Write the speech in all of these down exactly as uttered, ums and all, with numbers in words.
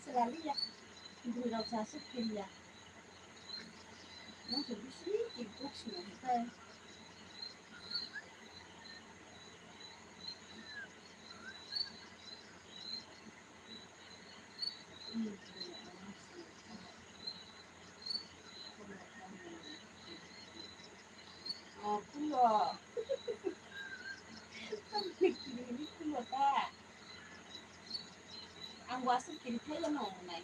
Chwla liya. Bwrwi rok sa aswk kiriya. Nang se bisi tik buk sina hikai. Oh, kulo. Kulo ta. Ang wasuk kiri thai no nai.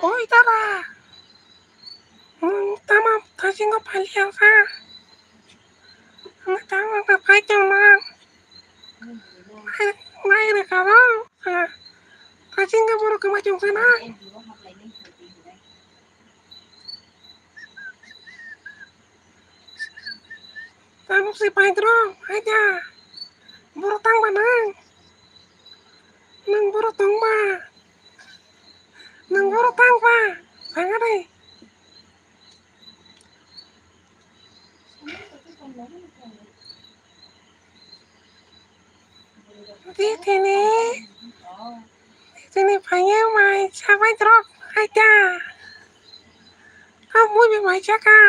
Oi, tara. Nwng tamo thasingo phailiya kha? Nwng tamo khe phai tongma? Nai, nai rwkha bo, ah, thasingo borok kwmai tongkha na. Tabuk se paidrok, aida. Borok tangba nwng? Nwng borok tongba? Nwng borok tangba? Thangari. Di tini, di tini phaiya mai chabai drok aida. Amui bi mai chaka.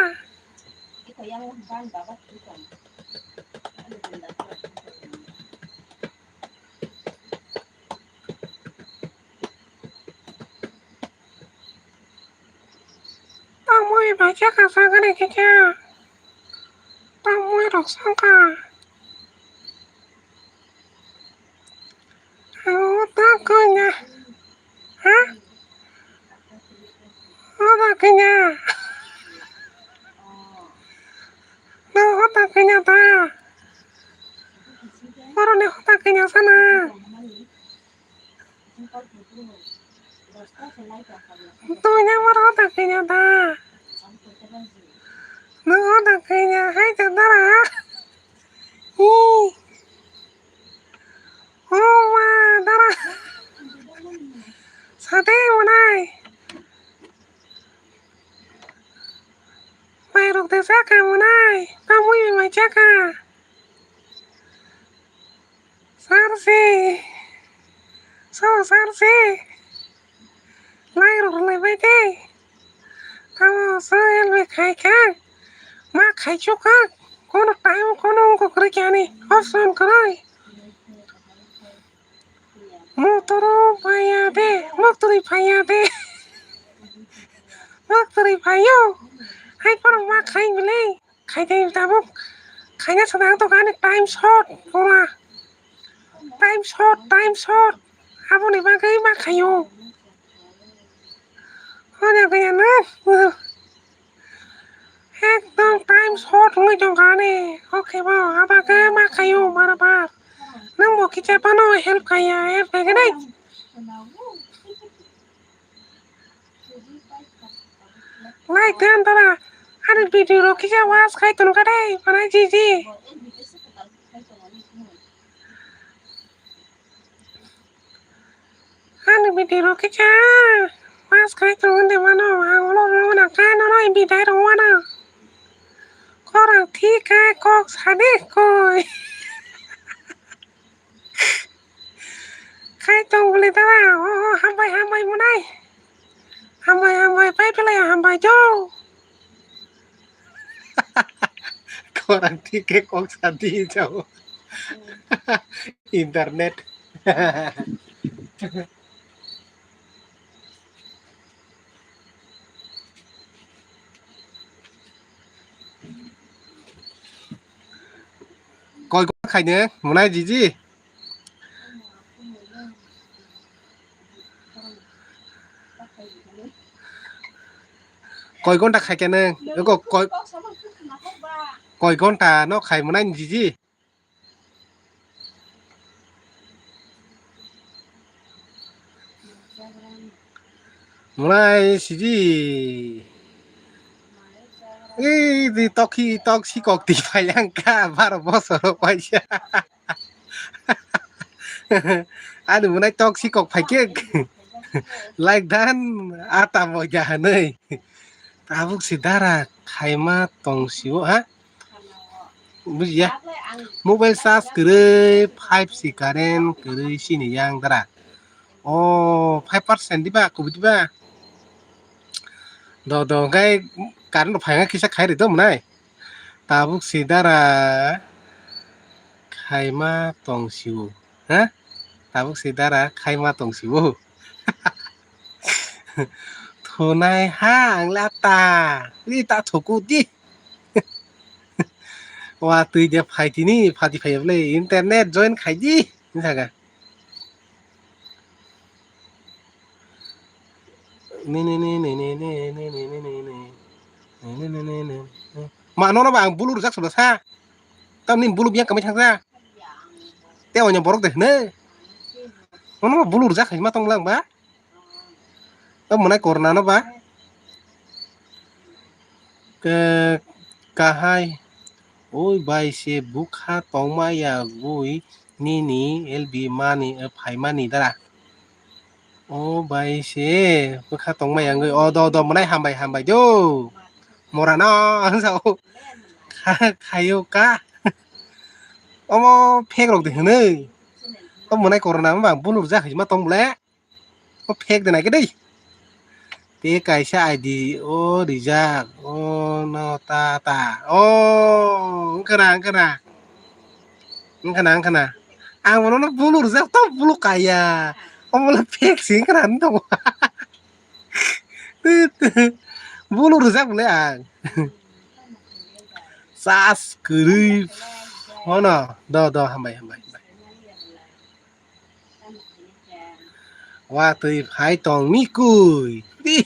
Tamui bai khe kasa gani khe khe. Tamui rok songkha. Ang o ta kanya. Ha? O ta kanya. Nwng o ta kanya ta. Boroni o ta kanya sana. Tui nang oro hoda khe nyo da. Nwng hoda khe nyo hai da dara. Hi. O ma dara. Sade monai. Mai rok de saka monai. Tamui mai saka. Sar se. So sar se. Lai rok lai bai de. Tamo so help khai kha. Ma khai chuk kha. Kono time kono wngkha kwrwi khe ani. Option kwrwi. Motor o phaiya de. Motor o phaiya de. Motor o phaio. Hai phano ma khai bile. Khaide tabuk khaina sana ang tongkha ani time short pura. Time short, time short. Aboni bagwi ma khaio. Hoda kaya na. Ekdom time short wngwi tongkha ani. Okay bo, abagwi ma khaio bar bar. Nwng bo kicha phano help khaiya, help khaikhe nai. Nai tei antara ani video rok kisa watch khai tongkha dei, manai jiji. Ani video rok kisa watch khai tong de mano, ang ulo ulo na kha nono bidai rok wana. Khorang thik khe kok sade koi. Khai tong bole dara, o, o, hambai, hambai monai. Hambai, hambai, pai pelai hambai jo. Khorang thik khe kok sa di jao. Internet. Koi kok khaine monai jiji. Koi ghonta khai khe nang? Eko koi, koi ghonta no khai monai ni jiji? Monai siji. Ei di tokhi tok sikok di phai ang kha baro bosor o paisa. Ani monai tok sikok phai khe. Like dan ata moja hanoi. Tabuk si dara khaima tong sio ha. Bujiya. Mobile charge kwrwi five si current kwrwi sini yang dara. O five percent diba kubui diba. Do do hwnkhe current rok phaina kisa khai ri do monai. Tabuk si dara khaima tong sio. Ha? Tabuk si dara khaima tong sio. Thunai ha ang le ata. Ri ta thuku di. Wa twi de phai tini phati phai bole internet join khai di. Ni saga. Ni ni ni ni ni ni ni ni ni ni ni ni ni ni ni ni ni. Ma nono ba ang bulu rwjak solo sa. Tam ni bulu biang kamai thangsa. Te onya borok de hne. Nono ba bulu rwjak hai ma tong lang ba. Tamo monai korna no ba? Ke kahai. Oi bai se bukha tongma ya gui nini L B mani, eh, phaimani dara. O bai se bukha tongma ya gui. O do do monai hambai hambai do. Mora no ang sao. Kha-, khayo ka. Omo phek rok de hwnwi. O monai korna ma bang bulur jak hai ma tong bole. O phek de nai khe dei. Te kaisa I D o rijak. O no ta ta. O wngkha na, wngkha na. Wngkha na, wngkha na. Ang bono no bulu rijak to bulu kaya. O bole phek si wngkha na wngtong. Bulu rijak bole ang. Sas kwrwi. Hono. Do, do, hambai, hambai, hambai. Watwi phai tong mi kui. Di.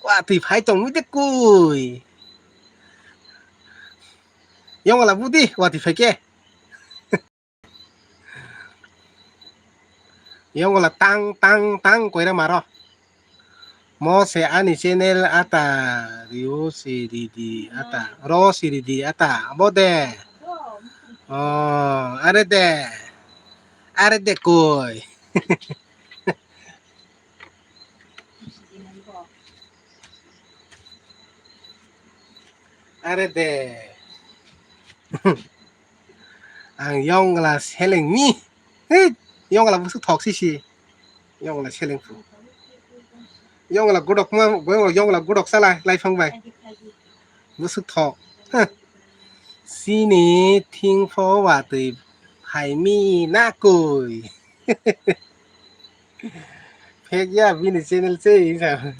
Watwi phai tong mi de kui. Yongla budi watwi phai khe. Yongla tang, tang, tang koira maro. Mo se ani channel ata, rio si ridi ata, ro si ridi ata, abo de. Oh, are de. Are de koi. Are de. Ang yongla seleng mi. Hei, yongla busuk thok sisi. Yongla seleng fu. Yongla godok ma, yongla godok sala, lai phang bai. Busuk thok. Huh. Sini thing pho watwi phai mi na koi. Phek ya bini channel se sa.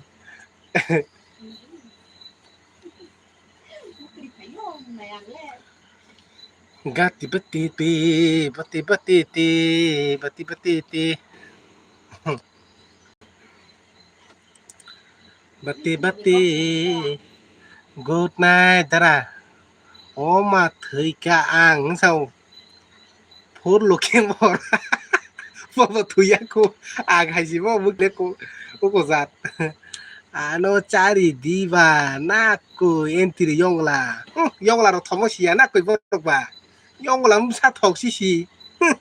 Gati bati ti, bati bati ti, bati bati ti. Bati bati. Good night, dara. O ma thwi ka ang sao. Phur lukhe mor. Bobo thuya ko. Ang hai si bo muk le ko. Uko jat. Ano chari diba na ko entry yongla. Hmm, yongla ro thomo siya na koi borok ba. Yongla msa thok si si. Hmm.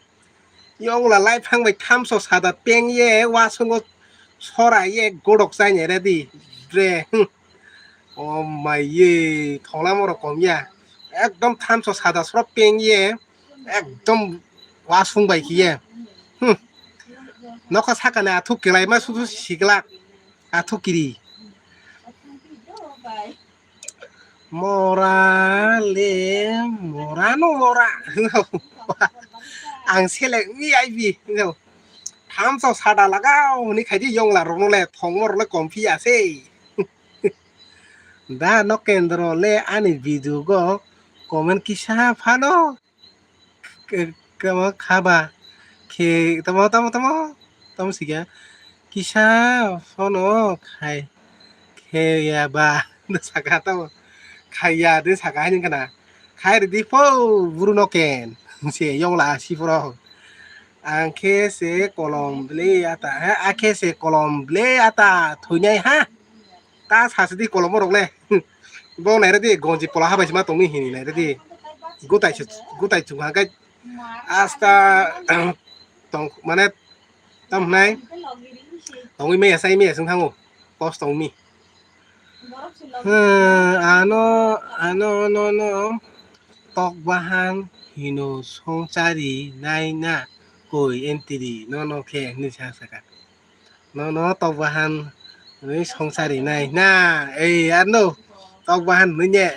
Yongla lai phang bai thamso sada peng ye wasongo sora ye godok chaine ready bre. Hmm. O mai ye thongla moro kom ya. Ekdom thamso sada soro peng ye ekdom wasung bai khiye. Hmm. Nokha sakani athuk kwlaima sudu siglak. Athuk kiri. Mora le, mora no mora. Ang selek mi aibi. Thamso sada lagao hwnwi khaidi yongla rokno le thongmo rok le komphi ase. Da no kendro le ani video go comment kisa phano. Kama khaba khe tamo tamo tamo tamo sikya kisa phano khai khe ya ba saka tamo khai ya de saka haini kana khai ridi pho buru no ken se yongla si phoro ang khe se kolom ble ata ha a khe se kolom ble ata thuinai ha. Ta sasidi kolomo rok le. Bo nairadi gonji pola habai sima tongmi hini nairadi. Gutai se, gutai chungha gai. Asta tong mane tam hnai. Tongwi meya sai meya sung thango. Pos tongmi. Hmm, ano ano no no tok bahan hino songchari nai na koi entry no no khe hini sa saka. Nono tok bahan hwnwi songchari nai na, ei arno tok bahan hwnwi ne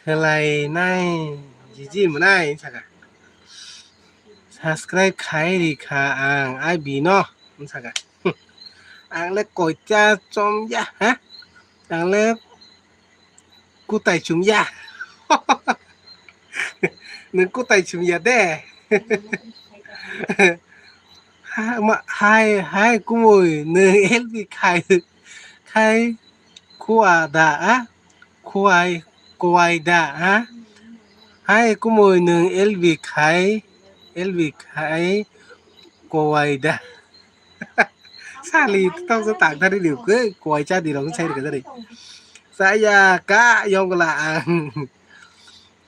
khlai nai jiji mwnai saka. Subscribe khai ri kha ang ai bino saka. Ang le koita chom ya ha, ang le kutai chum ya. Nwng kutai chum ya de. Ha, ma, hai, hai, kumui, nwng L B khai, khai, khua da, a? Khuai, khuai da, a? Hai, kumui, nwng L B khai, L B khai, khuai da. Sali, tau sa tak dari liu ke, khuai cha di rong sai ke dari. Saya ka yong la ang.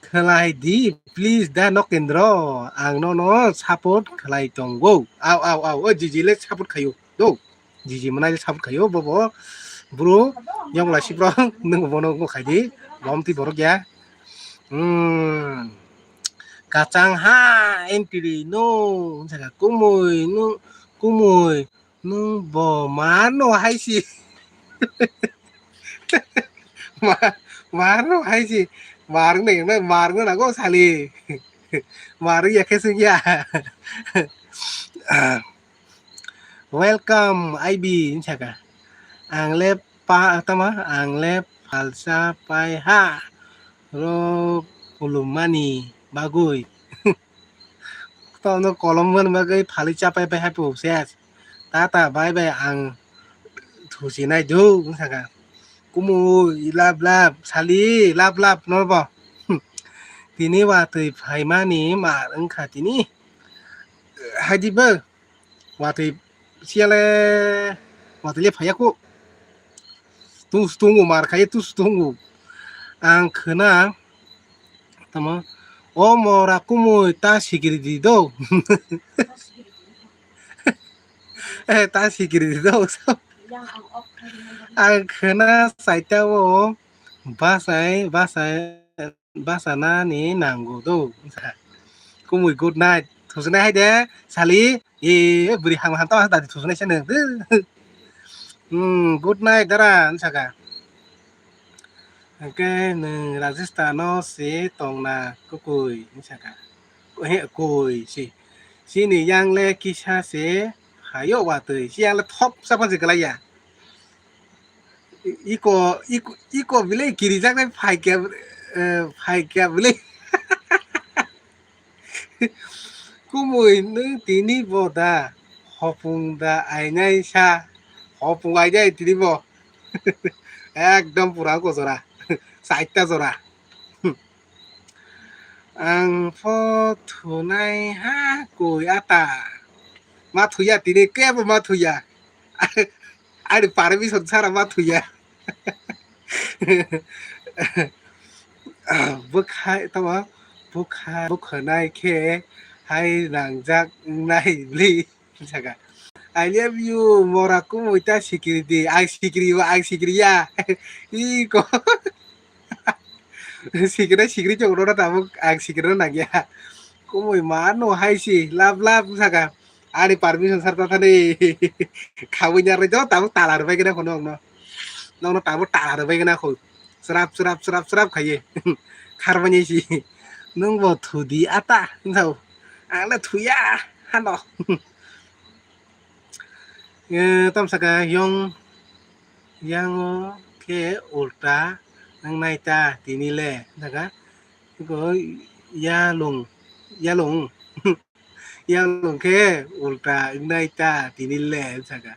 Khlai di, please da Nokendro. Ang nono support khlai tongo. Au, au, au. O jiji le support khayo. Do. Jiji mwnai le support khayo. Bobo. Bro. Yong la si bro. Nung bono ngo khai di. Bom ti borok ya. Hmm. Kachang ha. Entry no. Saka kumui. No. Kumui. Nung bo mar no hai si. Ma-, mar no hai si. Mar ne, mar no nago sali. Mar ya khe sung ya. Welcome, I B, saka. Ang le pa, tama, ang le phalsa pai ha. Ro pulumani bagui. Tono kolom wan bagwi phali chapai pai hai po ses. Tata bai bai ang thusi nai do wng saka. Kumui lap lap sali lap lap norbo. Tini watwi phaimani mar wngkha tini. Haidi bo watwi siyale watwi le phaiya kho. Tus tungu mar khai tus tungu. Ang khna tamo o mora kumui ta sikiri di do. Eh, ta sikiri di do. Ang khna saita o basai basai basana ni nango do. Kumui good night. Thusinai hai de sali. E bwrwi ham ham tama dadi thusunai se nwng. Hmm, good night dara, wng saka. Hwnkhe nwng Rajasthan o se tongna kwkwi, wng saka. He, koi se. Chini yang le kisa se hayo watwi. Si yang le thop sa phan se kwlai ya. Iko, iko, iko bile kirijak nai phaikya, eh, phaikya bile. Kumui nwng tini bo da hopung da ainai sa hopung ainai tini bo ekdom pura ko jora saita jora ang pho thunai ha koi ata ma thuya tini kebo ma thuya. Ani permission sara ma thuya. Bwkhai tamo bwkha bwkhanai khe hai nangjak wngnai bwlwi saka. I love you mora kumui ta sikiri di. Ang sikiri o ang sikiri ya. Iko. Sikiri sikiri chok rona tabuk ang sikiri rona ya. Kumui ma no hai si love love saka. Ani permission sar ta thani. Khawi nya roi do, tabuk tala rwbai gana kho nokno. Nokno tabuk tala rwbai gana kho. Srap, srap, srap, srap khaiye. Kharmani si. Nung bo thudi ata, hwnsao. Ang le thuya, hano. Eh, tam saka yong, yango khe ulta wngnai ta tini le, saka. Iko yalung, yalung. Yalung khe ulta wngnai ta tini le, saka.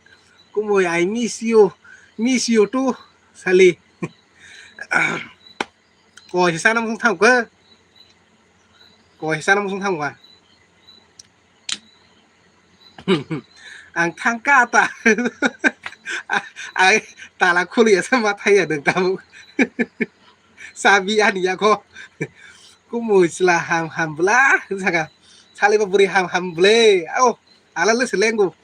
Kumui, I miss you, miss you too, sali. Koi sana mung thang ko. Koi sana mung thang ba. Ang thang ka ta. Ai, tala khuli ya sama thaya deng tamu. Sabi ani ya ko. Kumui sila ham ham bla, saka. Sali ba buri ham ham ble. Au, ala le selengu.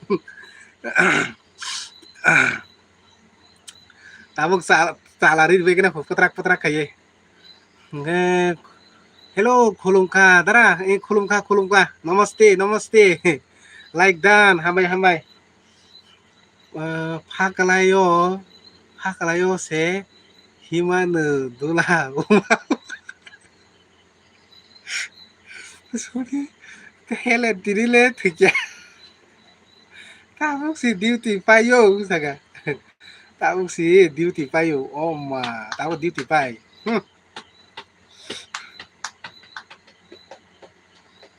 Tabuk sa-, salary bai kena patrak patrak khaiye. Hingke, hello, khulumkha, dara, eh, khulumkha, khulumkha, namaste, namaste. Like dan, hambai, hambai. Eh, phakalai o, phakalai o se, himano dula, uma. Sorry, hele diri le thikya. Tabuk si duty payo, saka. Tabuk si duty payo, oh ma, tabuk duty pai. Hmm.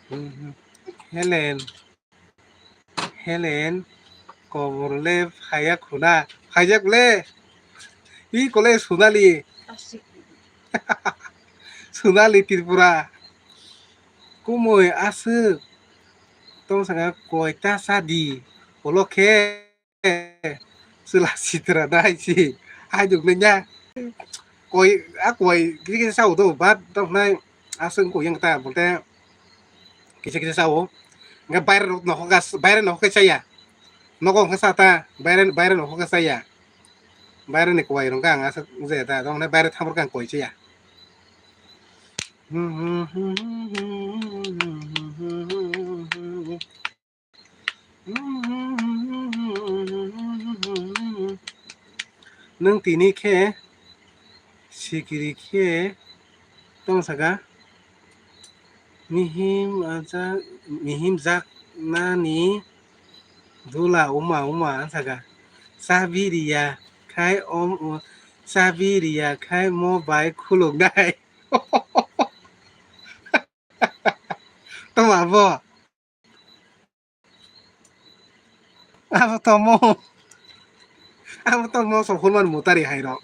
Hmm, hmm. Helen. Helen, kobor le phaiya khuna. Phaijak le. I kole Sonali. Sonali Tripura. Kumui aswk. Tong saka koita sadi. Olo khe. Chwla sitra dai si. Haiduk nanya. Koi, a koi, kisa kisa sao do, but tong nai. Aswk koi yang ta, bolte. Kisa kisa sao. Nga bayar no hokas, bayar no hokas saya. Nogo hokas ta, bayar, bayar no hokas saya. Bayar ni koi rong kang, aswk je ta, tong nai bayar thamor kang koi saya. Nwng tini khe sikiri khe tong saka, mihim ajak, mihim jak nani dula uma uma saka, chabi riya khai om, chabi riya khai mo bai khuluk nai. Tamo abo? Abo tamo. Abo tamo moso hulman mutari hairo.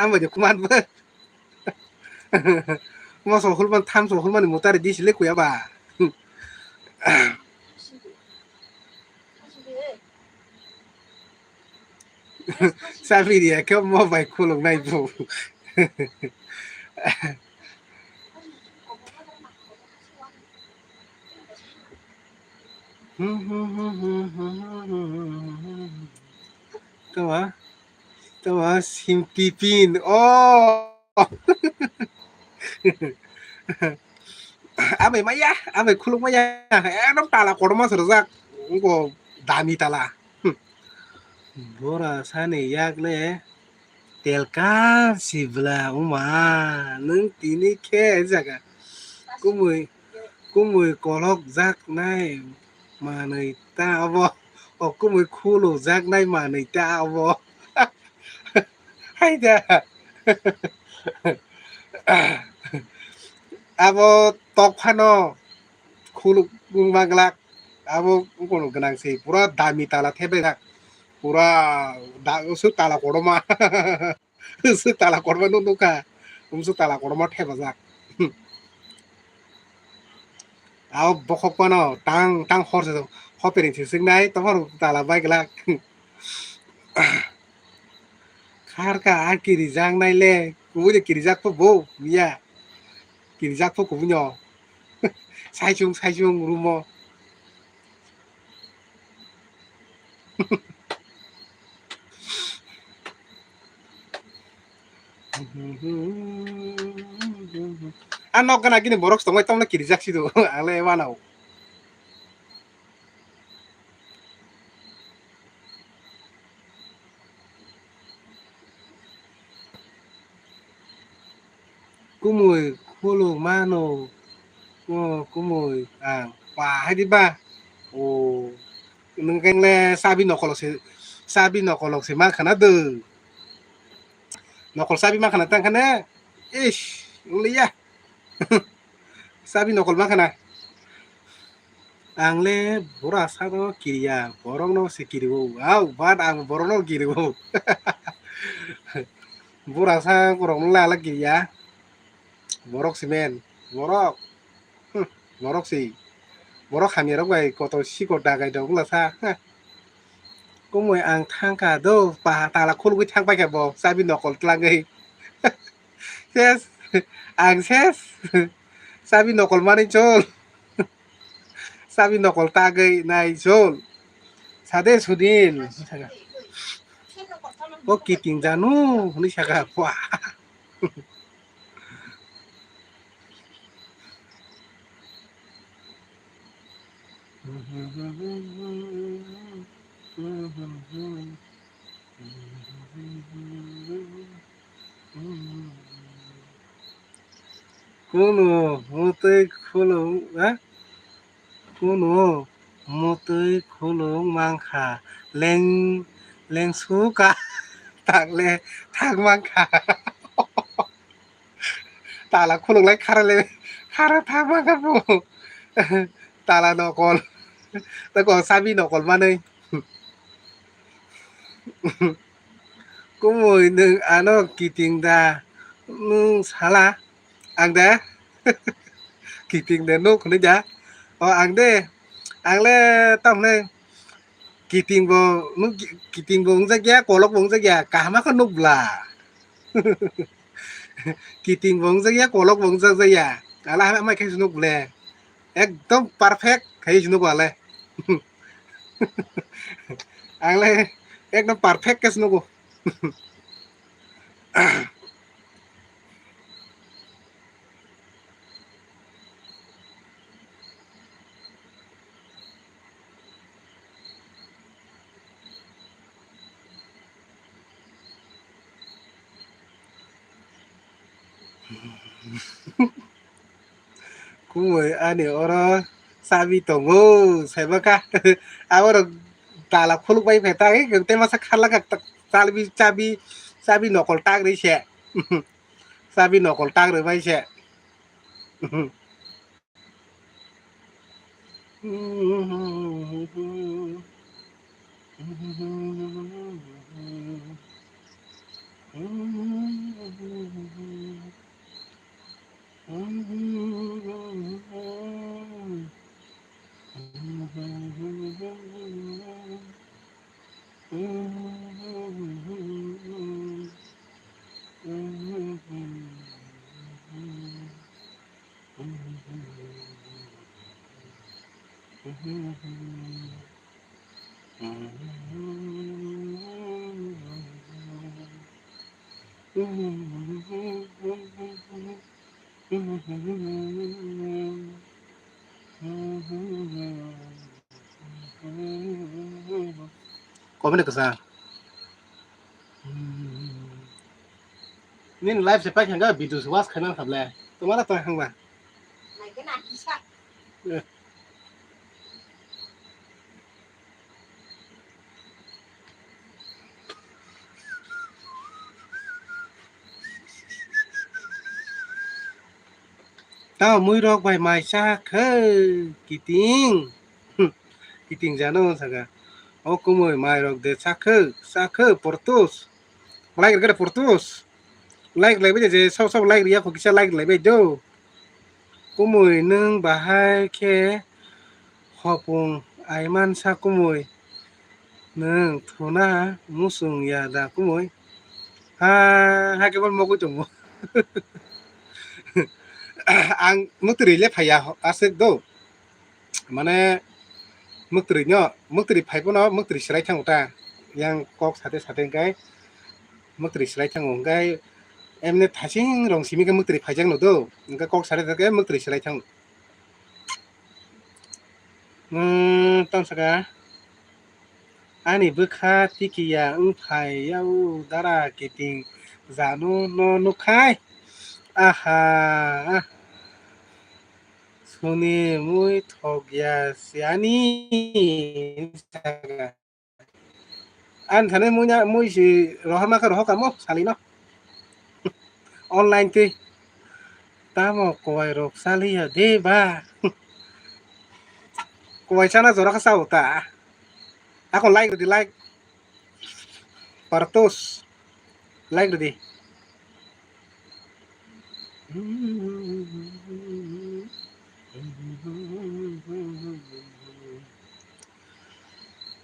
Amo je kuman bo. Moso hulman tham so hulman mutari disile kuya ba. Sabi dia ke mo bai khuluk nai bu. Tawa, tawa simpipin. Oh. Amai maya, amai khuluk maya. Ekdom tala kotorma srwjak. Ngo dami tala. Hmm. Bora sani yak le telkar sibla uma nwng tini khe jaga kumui, kumui kolok jak nai manui ta obo, o kumui khuluk jak nai manui ta obo. Hai da. Abo tok phano khuluk wngma glak. Abo kono gwnang se pura dami tala thebajak. Pura da-, usuk tala kotorma. Usuk tala kotorma nuk nukha. Usuk tala kotorma thebajak. Abo bokhok phano tang tang hor se hopering se swngnai tongphano tala bai glak. Kharka a kirijak nai le, kubui de kirijak pho bo, miya. Kirijak pho kubui no. Saichung, saichung rumo. A nok gana gini borok tongbai tongna kirijak sido, ang le wanao. Kumui khuluk mano. O kumui ang pa hai di ba. O nwng keng le sabi nokolok se, sabi nokolok se ma khana de. Nokol sabi ma khana tang khane. Ish, liya. Sabi nokol ma khana. Ang le bura sa no kiriya, borok no se kiriwo. Au, bat ang borok no kiriwo. Bura sa borok no la la kiriya. Borok si men, borok. Hmm, borok si. Borok hamya rok bai kotor sikor dagai dok bwla sa. Heh. Kumui ang thang kha do, pa tala khulugwi thang pai kha bo, sabi nokol tlangwi. Ses, ang ses. Sabi nokol manwi chol. Sabi nokol tagwi nai chol. Sade Sunil. O kiting janu, hwnwi saka. Wah. Kunu mutwi khulung, ha? Kunu mutwi khulung mankha, leng, lengsu ka, takle thak mankha. Tala khuluk lai khara le, khara thang ma kha bo. Tala nokol. Tako sabi nokol manwi. Kumui nwng ano kiting da nwng sala ang de. Kiting de nuk hwnwi da. O ang de. Ang le tamni kiting bo nuk, kiting bo wngjak ya, kolok bo wngjak ya, kaham khe nuk bla. Kiting bo wngjak ya, kolok bo wngjak ya. Ala hamya mai khe nuk ble. Ekdom perfect khai nuk ale. Ang le ekdom perfect khe nugo. Kumui ani oro chabi tongo, saiba kha. Aborok tala khuluk bai phai ta, tei masa kharlak kha, chabi, chabi, chabi nokol tak rwi se. Chabi nokol tak rwi bai se. Comment kwchang. Nini live se paikha, video se watch khaina kha ble. Tomara tong hangba. Tamo muirok bai mai chakhe kiting. Kiting jano saka. O kumui mairok de chakhe, chakhe portus. Like rwgwde portus. Like rwlaibai de, je sabo sabo like rwya kho kisa like rwlaibai do. Kumui nwng bahai khe hopung aiman sa kumui. Nwng thuna musung ya da kumui. Ha, ha khe bo mogwi tongo. Ang mwtwrwi le phaiya aswk do. Mane mwtwrwi no, mwtwrwi phai phano mwtwrwi swrai thango ta. Yang kok sate sate hwnkhe mwtwrwi swrai thango. Hwnkhe emne thasing rong simi khe mwtwrwi phaijak no do. Hwnkhe kok sate sate khe mwtwrwi swrai thango. Hmm, tong saka. Ani bwkha tikiya wng phai yao dara kiting jano no nukhai. Aha. Suni mui thok ya siani. Ani thani mui na, mui si rohorma khe rohor kamo salino. Online twi. Tamo kowai rok saliya de ba. Kowai sana jora kha sao ta. Ako like rwdi, like. Partos. Like rwdi.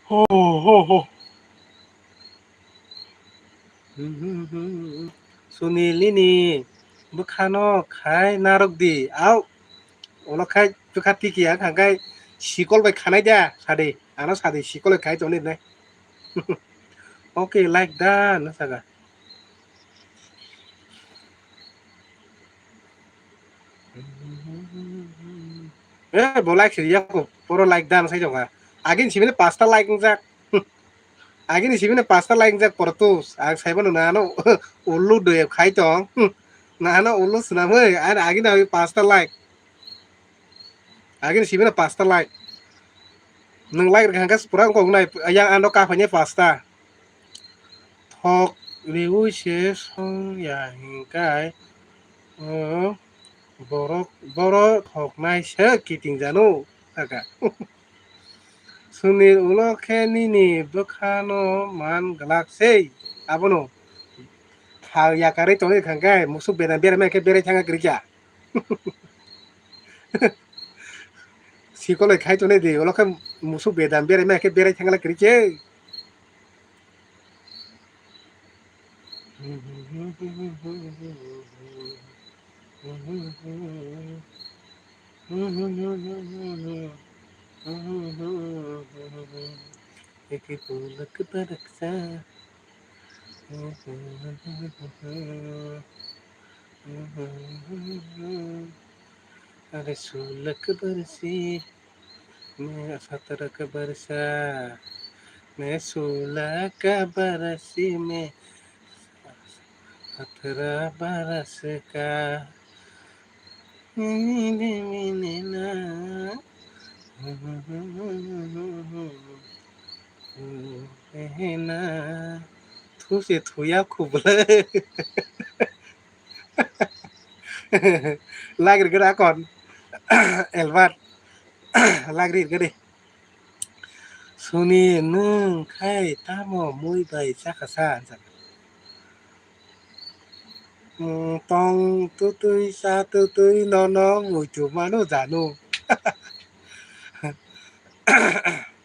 Ho, ho, ho. Sunil nini bwkhano khai narwk di. Au. Ulo khai bwkha tiki ang khai sikol bai khanai da sadi. Ano sadi sikol bai khai toni nai. Okay, like da na saga. Eh, bo like siri yako, poro like dan sai jokha. Agin sibini pasta like wngjak. Agini sibini pasta like wngjak portus. Ang saibo no nano ullu de khai tong. Nano ullu swnamwi, ang agini pasta like. Agini sibini pasta like. Nwng like rwkha hwnkhe pura wngkok nai, yang ano kaphanya pasta. Thok riui se song ya hinkai, o borok, borok thoknai se kiting janu, saka. Sunil ulo khe nini bwkhano man glak sei, abono thal yakarwi tongwi thangkhe musuk bedam berai mai khe berai thangkha kwrwikha. Sikoloi khai tonwi di, ulo khe musuk bedam berai mai khe berai thangkha kwrwikhe. Eki pulak baraksa. Are sulak barsi. Me satara ka barsa, me sula ka barsi, me satara baraska. Mine mine na, na. Thusi thuya khubla. Lagri gada kon. Elbar. Lagri gade. Suni nwng khai tamo mui bai chakha sa, ansa. Mm, tong tutui sa tutui no no muitu manu janu.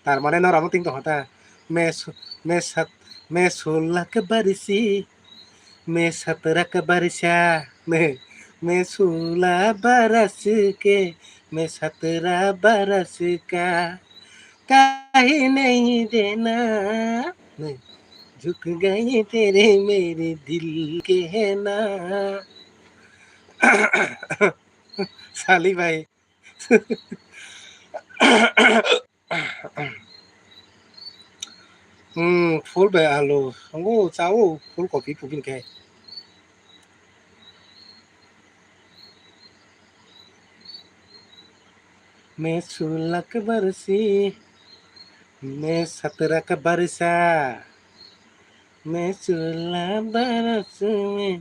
Tar mane no ramo ting tong ta. Me su-, me sat, me sulak barsi. Me satara ka barsa, me, me sula barasi ke, me satara barasi ka, kahi nahi dena, me jhuk gaye tere mere dil ke hai na. Sali bhai. Hmm, phul bai alu. Songo chao, phul kopi pubin khe. Me sulak barsi, me satara ka barsa. Me sula barasi me,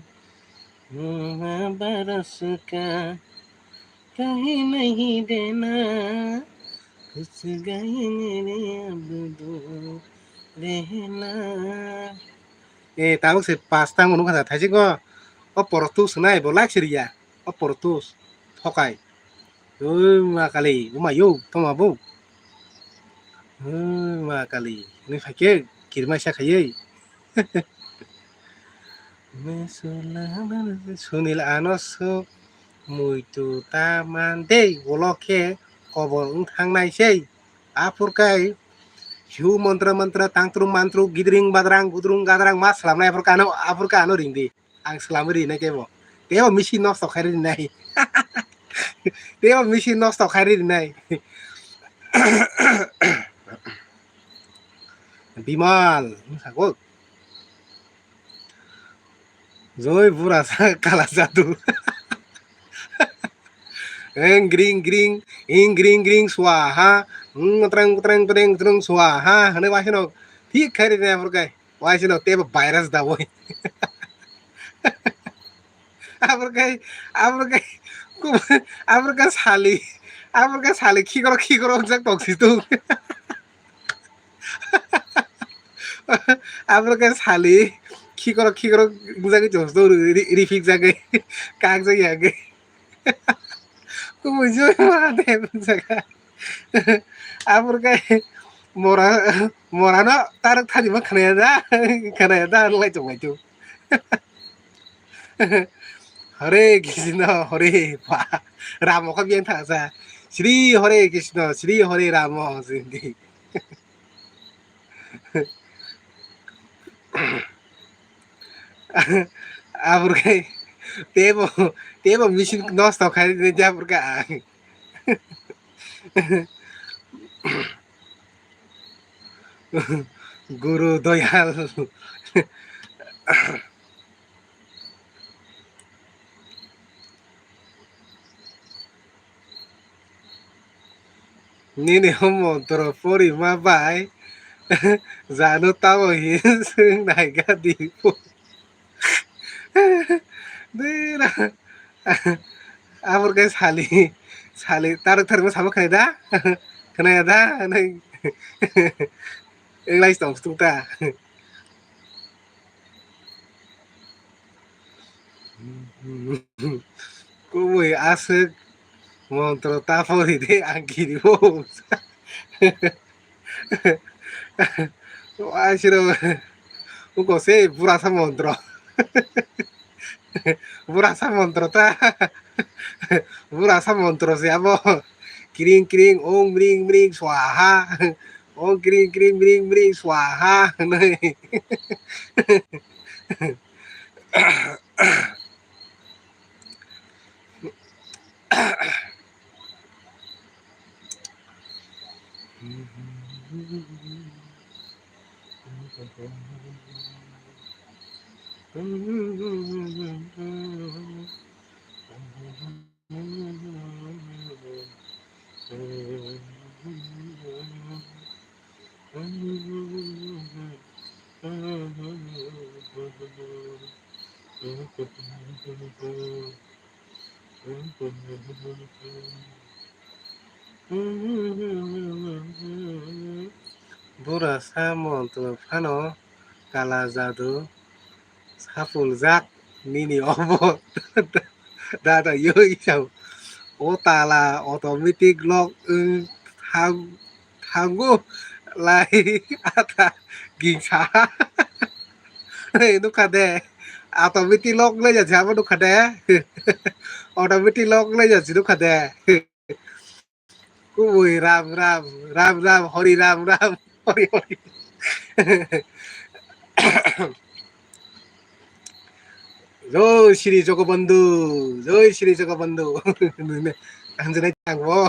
muna barasi ka, kahi nahi dena, kuch gaye mere ab dur rehna. Eh, tabuk se pasta ngono kha thaisik go. O portus nai bo lak siriya. O portus thokai. Oi ma kali, uma yo, toma bo. Oi ma kali, ni phake kirmai sa khayai. Sunil ano sok muitu ta man dei, ulo khe kobor wng thangnai sei. Aphur kai hiu mantra mantra tangtru mantru gidring badrang gudrung gadrang ma slamnai aphur kano, aphur kano ring di. Ang slamwi rinai kebo. Tebo misi nosto khai rinai. Tebo misi nosto khai rinai. Bimal, sago. Joi bura sa kala jadu. Eng gring gring, ing gring gring swaha, ing treng treng treng treng swaha, hwnwi waisano thik khai rwdi aphuru khe, waisano teibo virus da boi. Aphuru khe, aphuru khe, aphuru khe sali, aphuru khe sali khikoro khikoro wngjak tongsi tung. Aphuru khe sali khikoro khikoro wngjagwi joto ri-, ri-, riphikjagwi kakjak yagwi. Kubui joi ma de wngjak. Aphuru khe mora, morano tarwk thani ma khnaya da, khnaya da wng lai chuk lai chuk. Hare Krishna, Hare Pa, Ramo kha biyang thangsa. Shri Hare Krishna, Shri Hare Ramo, sindi. Aphuru khe teibo, teibo machine nosto khai rwdi aphuru khe ang. Guru Doyal. Nini o montro porima bai jano tamo hin swng naiga di. Dera. Aphuru khe sali, sali tarwk tarwk samo khnai da? Khnaya da? Hwnwi wng lai tong tung ta. Kubui aswk montro ta pori de ang kiribo. Asiro uko se burasa montro. Burasa montro ta. Burasa montro se abo. Kring kring ong mring mring swaha. Ong kring kring mring mring swaha. Bura sa montro phano kala jadu sapuljak nini obo. Dada yoi sao. O tala automatic lock wng thang-, thango lai ata gingsa. Nukha de. Automatic lock lai jasi abo nukha de. Automatic lock lai jasi nukha de. Kubui ram ram, ram ram, Hori ram ram, Hori Hori. Joi Shri Jogobandhu, Joi Shri Jogobandhu. Anjana changbo.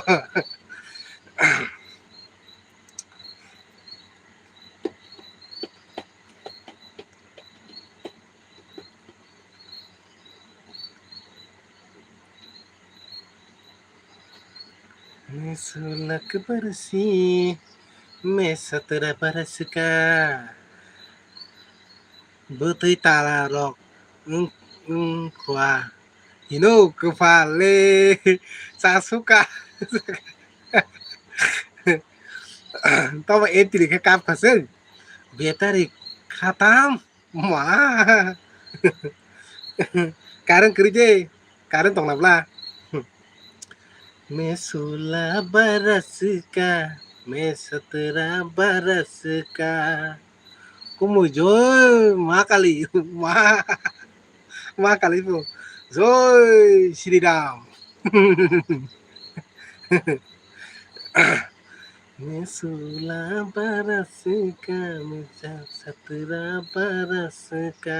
Mesulak barsi, mesatra baraska. Bwtwi tala rok wng, wng khwa. Hino kwpal le chasuka. Tobo entry khe kap khaswng. Battery khatam. Ma. Current kwrwi de. Current tongna bla. Mesula baraska, mesatra baraska. Kumui joi ma kali, ma, ma kali bo. Joi Shri Ram. Mesula baraska, mesatra baraska.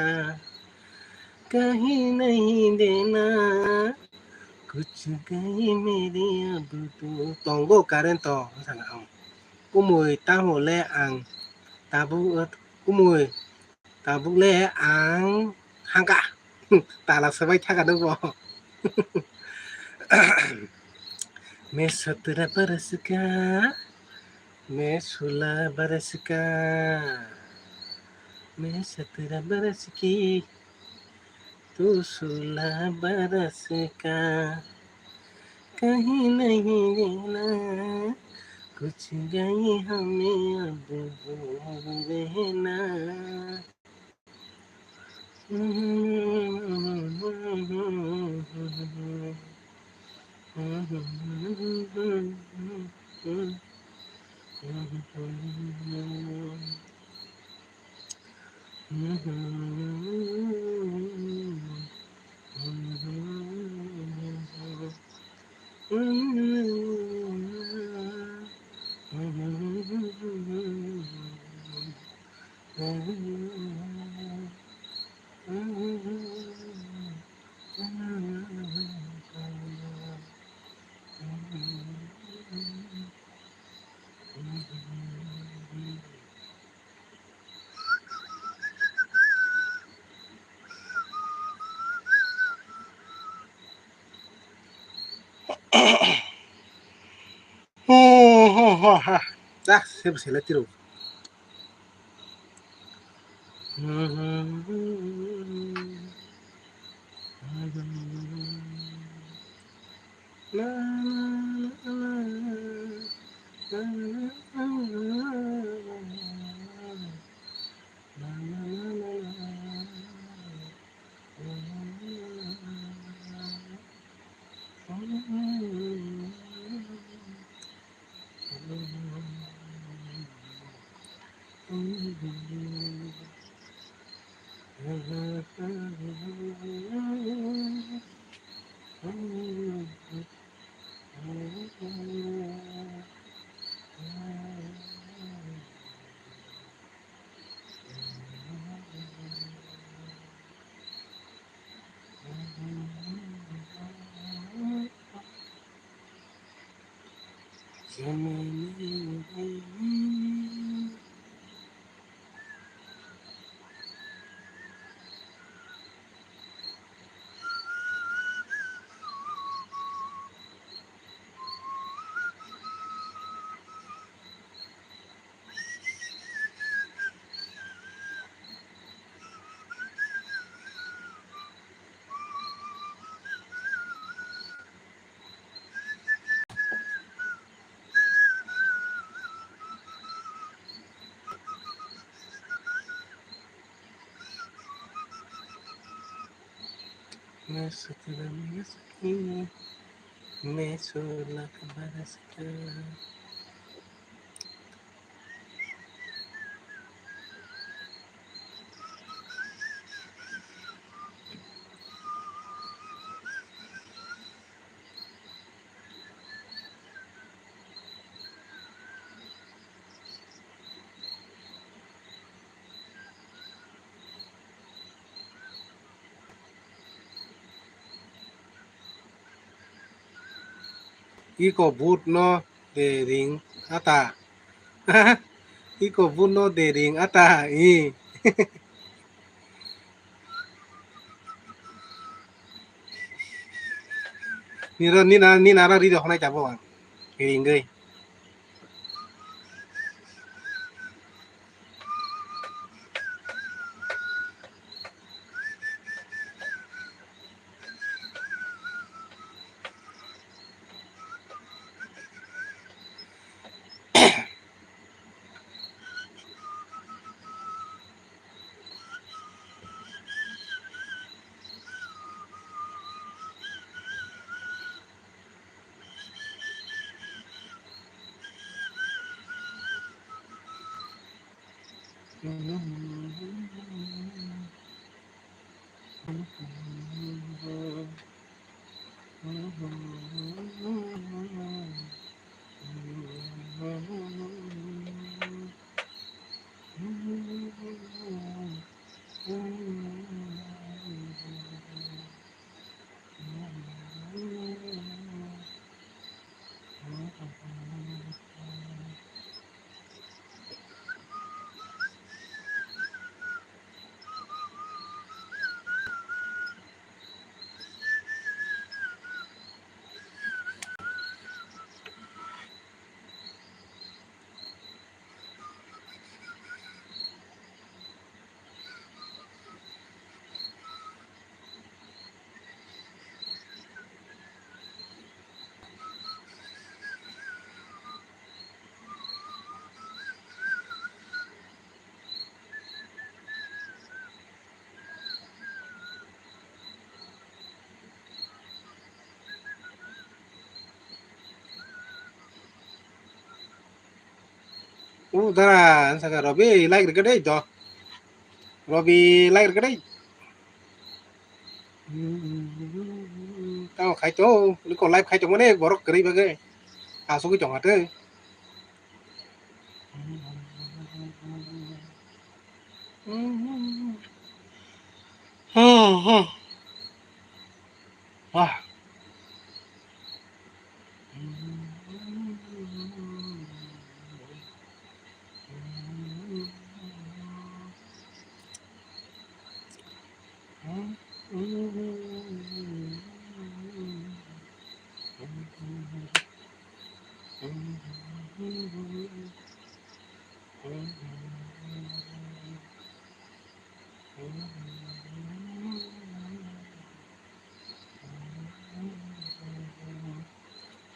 Kahi nahi dena, kuch gayi meri abdu. Tongo current to, sana ang. Kumui tamo le ang. Tabu, kumui. Tabuk le ang hangka. Tala swbai thaka nungbo. मैं सत्रह बरस का, मैं सोलह बरस का, मैं सत्रह बरस की, तू सोलह बरस का। कहीं नहीं रहना, कुछ गए हमें अब दूर रहना। Hmm, hmm, hmm, ha. Dah, saya bisa lihat tiru. मैं सत्रह बरस की, मैं सोलह बरस का। Iko but no de ring ata. Iko but no de ring ata. I. Niro nina nina ro ri do honai tabo ang. Ringoi. O dara, ang saka Robi, like rikha dei do. Robi, like rikha dei. Tamo khai to, liko live khai to mane borok kwrwi bagwi. Asugwi tong hate. Wah.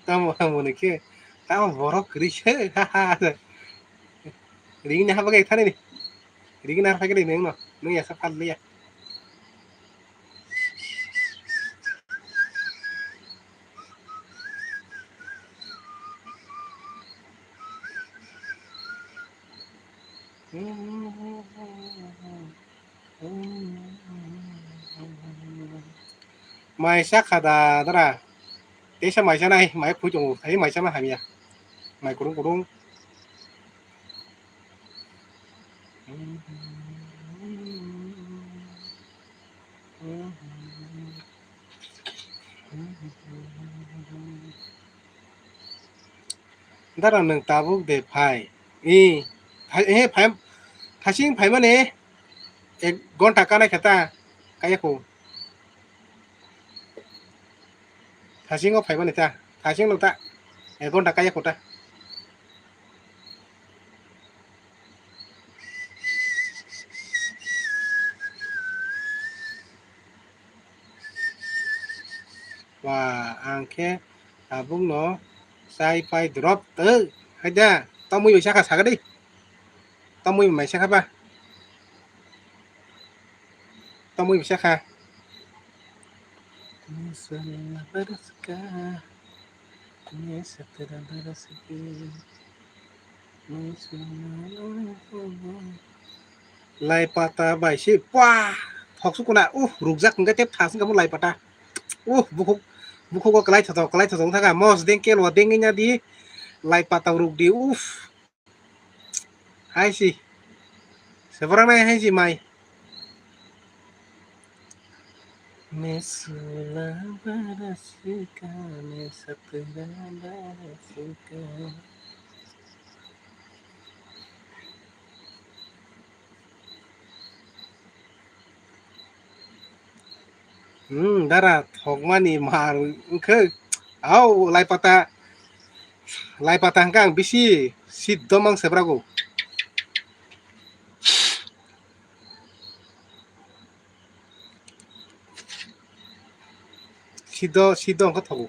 Tamo hamoni khe, tamo borok kwrwi se, ha, ha, ha. Ringni ha bagwi thani ni. Ringni ha bagwi ringno. Nung ya sa phal liya. Mai sa kha da dara. Teisa mai sa nai, mai khui tongo. Thai mai sa ma hamya. Mai kurung kurung. Dara nwng tabuk de phai. I, phai, he, phai, thasing phaimani ek gonta kanai khe ta, kaya kho. Thasingo phaimani ta, thasing no ta, ek gonta kaya kho ta. Wa, ang khe tabukno chai pai drop twi. Haida, tamwi bai sakha sakha di. Tamwi bai sakha ba. Tamwi bai sakha. Lai pata bai se pua thok sukuna, uh, rukjak hwnkhe tei thas wngkha lai pata. Uh, bukhuk, bukhugo kwlai thothok, kwlai thothok wngkha, mos deng kelwa dengwi nya di, lai pata ruk di, uff. Hai si. Sebrang nai hai si mai. Mesula barasika, mesatra barasika. Hmm, dara thokmani mar wngkhe. Au, lai pata, lai pata hwnkhe ang bisi sit domang sebrago. Sido, sido wngkha thogo.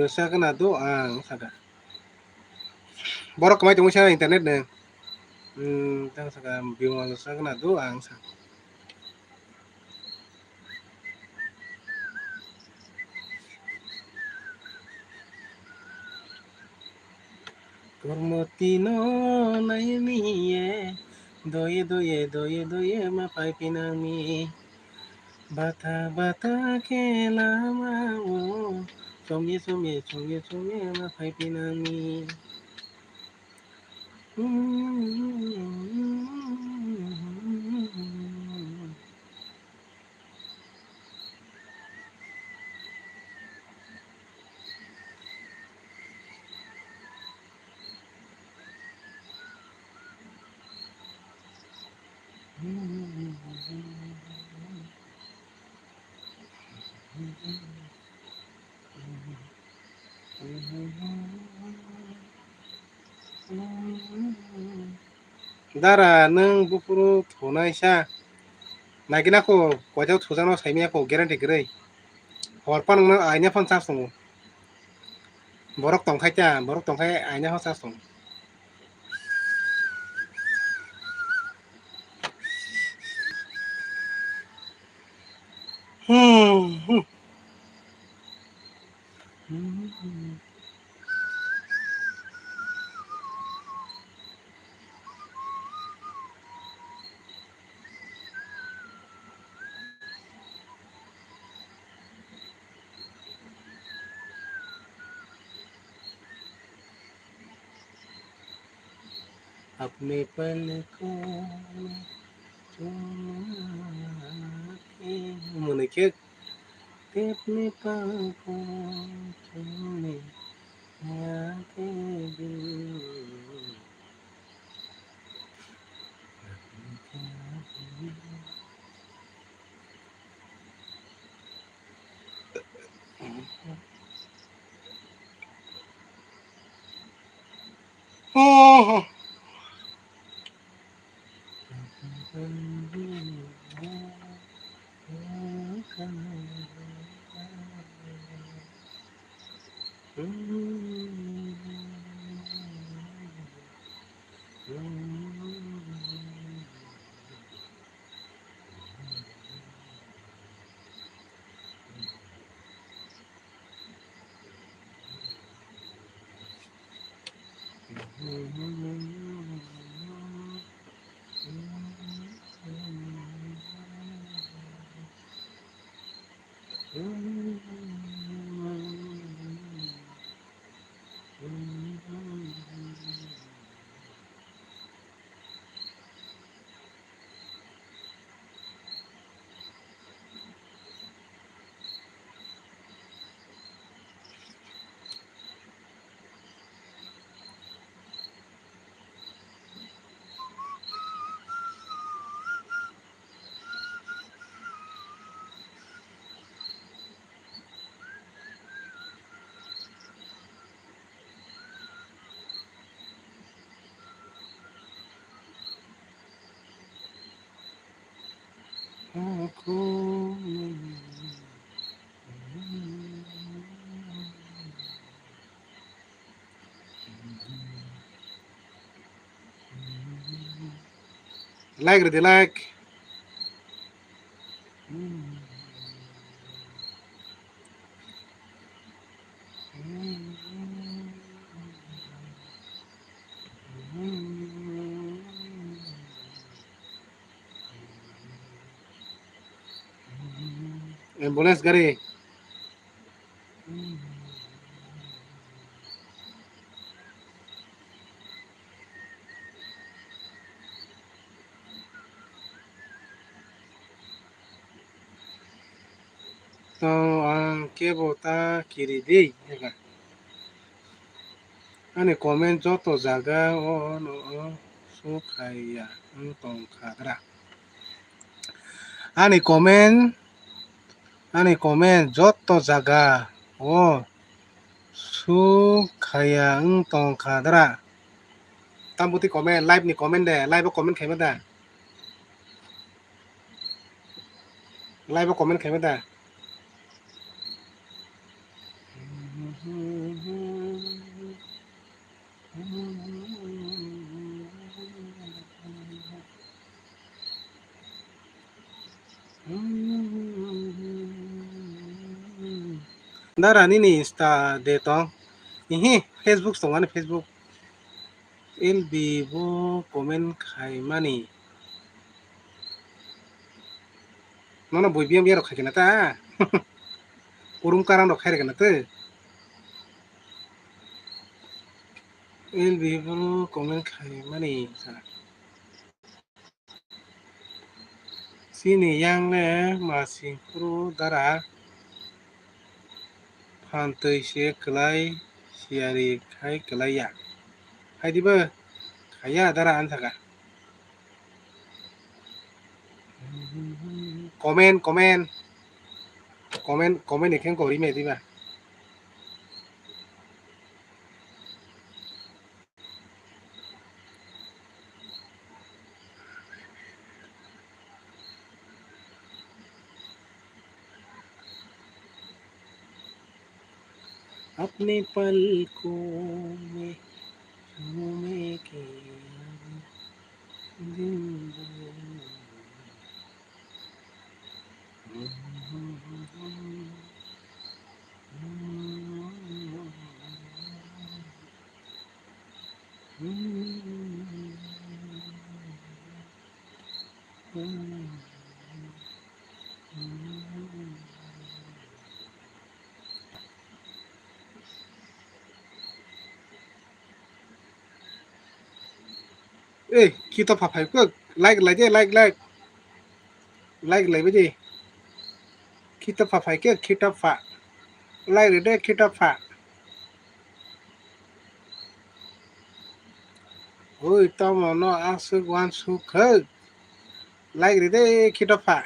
Sakna do ang saka. Borok kwmai tongwi sana internet no. Hmm, tang saka Bimal sakna do ang sa. Kormoti no naimiye, doye, doye, doye, doye, ma pai pinami. Bata, bata khe lama o, chomye, chomye, chomye, chomye, ma pai pinami. Dara, nwng buphuru thunaisa. Naikhe nakho, koithago thujakno saimanya kho, guarantee kwrwi. Hor phano aina phano charge tongo. Borok tongkhai ta, borok tongkhai aina phano charge tongo. Hmm, hmm. अपने पलकों में चुमा के, mwnwi khe, अपने पलकों में चुमा के दिल। Like rwdi, like. Ambulance gari. To ang kebo ta kiri di, ega. Ani comment joto jaga o, o, o, su khaiya wng tong kha dra. Ani comment, ani comment joto jaga o su khaiya wng tong kha dra. Tambuti comment, live ni comment de, live o comment khaima da. Live o comment khaima da. Dara nini Insta de tong? Ihi, Facebook tong ani Facebook. L B bo comment khaimani. Nono bui biyang biyang rok khai kena ta. Kurum karang rok khai kena te. L B bo comment khaimani sa. Chini yang le masing phuru dara phan twi se kwlai siyari khai kwlai ya. Hai dibo khaiya dara ansaka. Comment, comment. Comment, comment ni khe kori me diba. अपने पलकों में झूमे के जिंदगी। Ei, kito pha phai kuk, like lai de, like, like. Like lai bai de. Kito pha phai kuk, kito pha. Like lai de, kito pha. Oi, tomo no aswk wansuk khe. Like ride khitopha.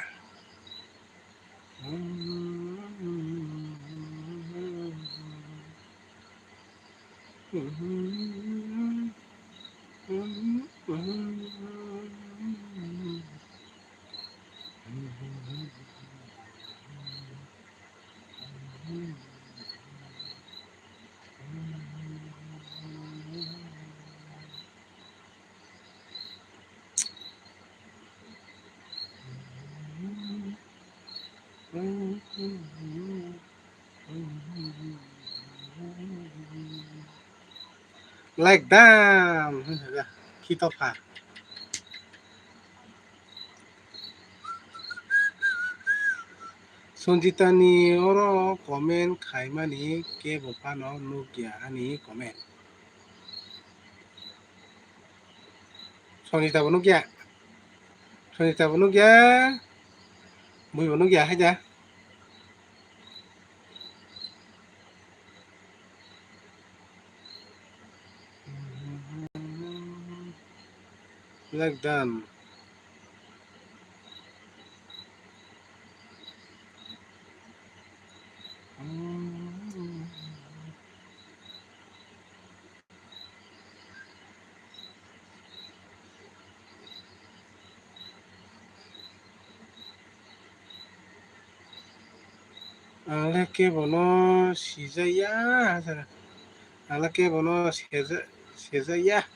Like dam, khitopha. Sonjita ni oro comment khaimani kebo phano nukya ani comment. Sonjita bo nukya. Sonjita bo nukya. Bui bo nukya haida. Like done. Ang le kebo no sijaya, ang le kebo no seja-, sejaya.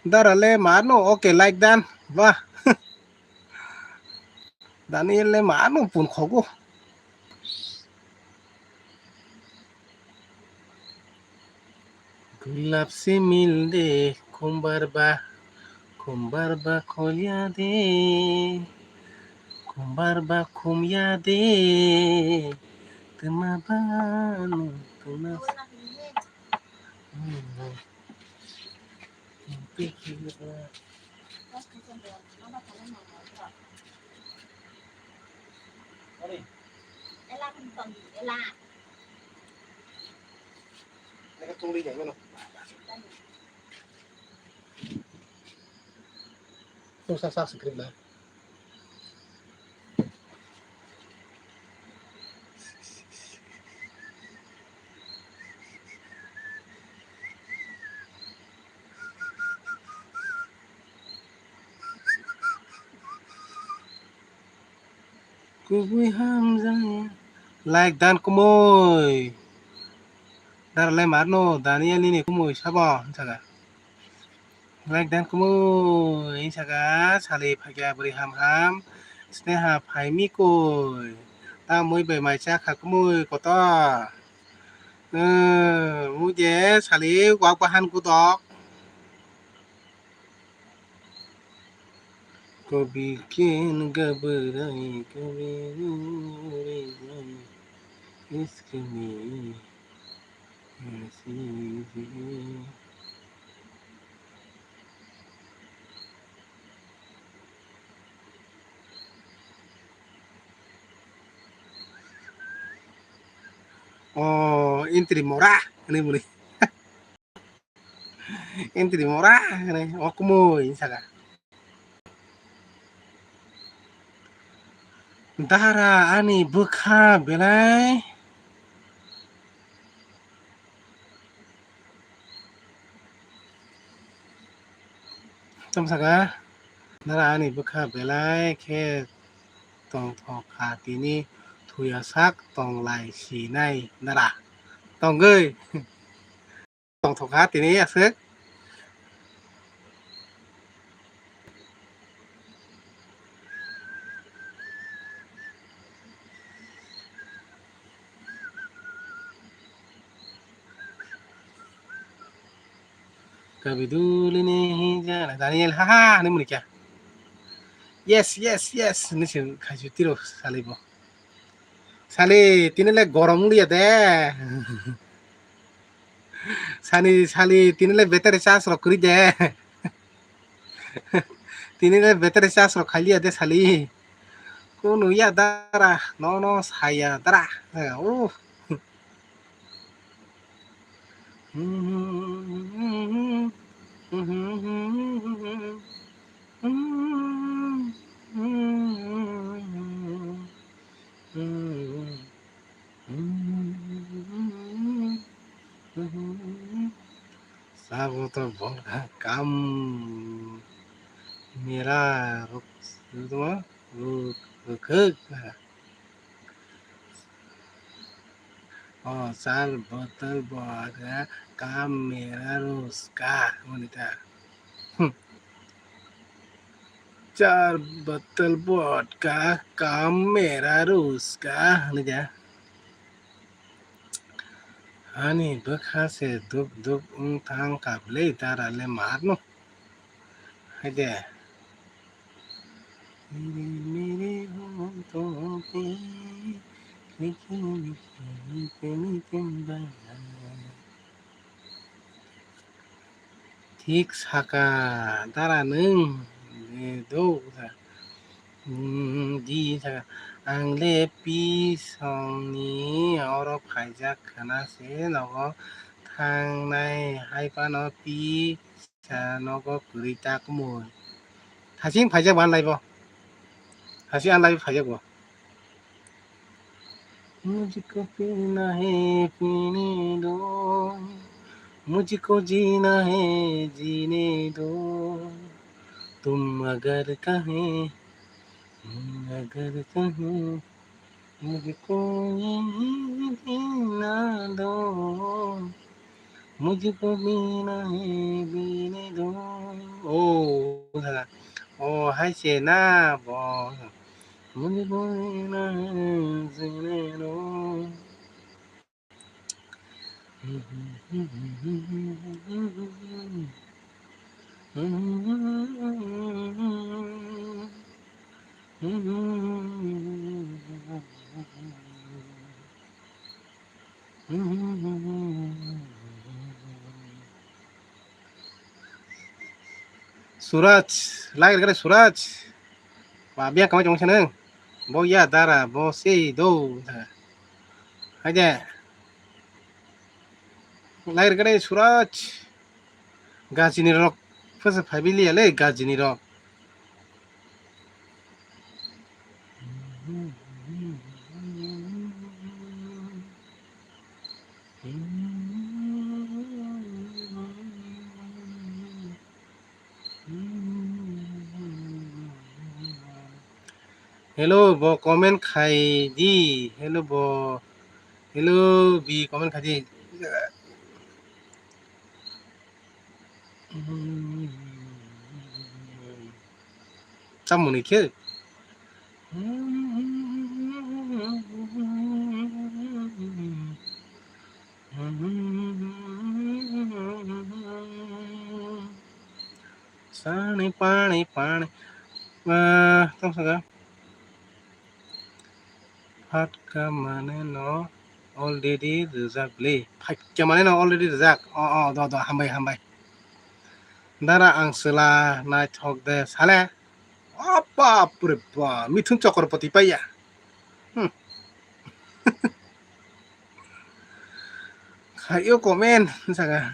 Dara le mano, okay, like done. Wah. Daniel le mano pun khogo. गुलाब से मिल दे, खुम्बार बा, खुम्बार बा खोलिया दे, खुम्बार बा खुमिया दे, तुमा बानु, तुमा। Nung sa subscribe na. Kubui hamjaya. Like dan kumui. Dara lai marno, Daniel nini kumui sabo, hinsaga. Like dan kumui, hinsaga, sali phagya bwrwi ham ham. Sneha phaimi koi. Tamui bai mai cha kha kumui kotor. Eh, mui je sali wak bahan kudok. Kobi ken gabrai, kobi gabrai, iskami, asiji. O, entry mora, hinwi muni. Entry mora, hinwi, o kumui, hinwi saka. Dara ani bwkha belai. Tamo saka, dara ani bwkha belai khe tongthok kha tini. Huya sak tong lai sinai dara. Tongwi. Tongthokha tini aswk. Kabidulini hija Daniel, ha ha, ni munikya. Yes, yes, yes, ni se khaisi tiro salibo. Sali, tini le gorom liya de. Sani, sali, tini le battery charge rok kuri de. Tini le battery charge rok khailiya de, sali. Kunu ya dara, no, no, saya dara. Oh. Sabo to bol kha kam mera ruk, ruk, ruk, ruk, ruk. O char botal bol kha kam mera ruska, hwnwi ta. Hmm. Char botal vodka, kam mera ruska, hwnwi de. Ani bwkha se duk duk wng thang kha bwle dara le mar no. Hai de. Mere mere hooton pe likhi likhi premi tumhara. Thik saka dara nwng, eh, do, hmm, di saka. Ang le pi songni oro phaijak khna se nogo thangnai hai phano pi sa nogo kwrwi ta kwmwi. Hasing phaijak bo anlai bo. Hasing anlai phaijak bo. मुझको पीना है पीने दो, मुझको जीना है जीने दो, तुम अगर कहे, अगर कहे, मुझको ये जीना दो, मुझको पीना है पीने दो। Oh, oh, hai se na bo. Suraj, like rwgwdai Suraj. Ba, biya kamai tongsa nung. Bo ya dara, bo sei do. Haide. Like rwgwdai Suraj. Gajini rok. Phasa phaibiliya le gajini rok. Hello, bo comment khai di. Hello, bo. Hello, bi comment khai di. Tamoni khe. Sani pani pani. Ah, tong saka. Phatka mane no already rwjak le. Phatka mane no already rwjak. O, o, do, do, hambai, hambai. Dara ang chwla naithok de sale. O bap re ba, Mithun Chakraborty paiya. Hmm. Khaio comment saka.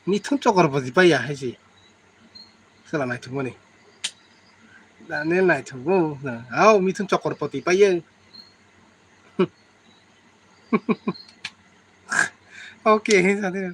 Mithun Chakraborty paiya hai se. Sala naithokmani. Daniel naithokgo. Hao, Mithun Chakraborty paiya. Okay, sadi.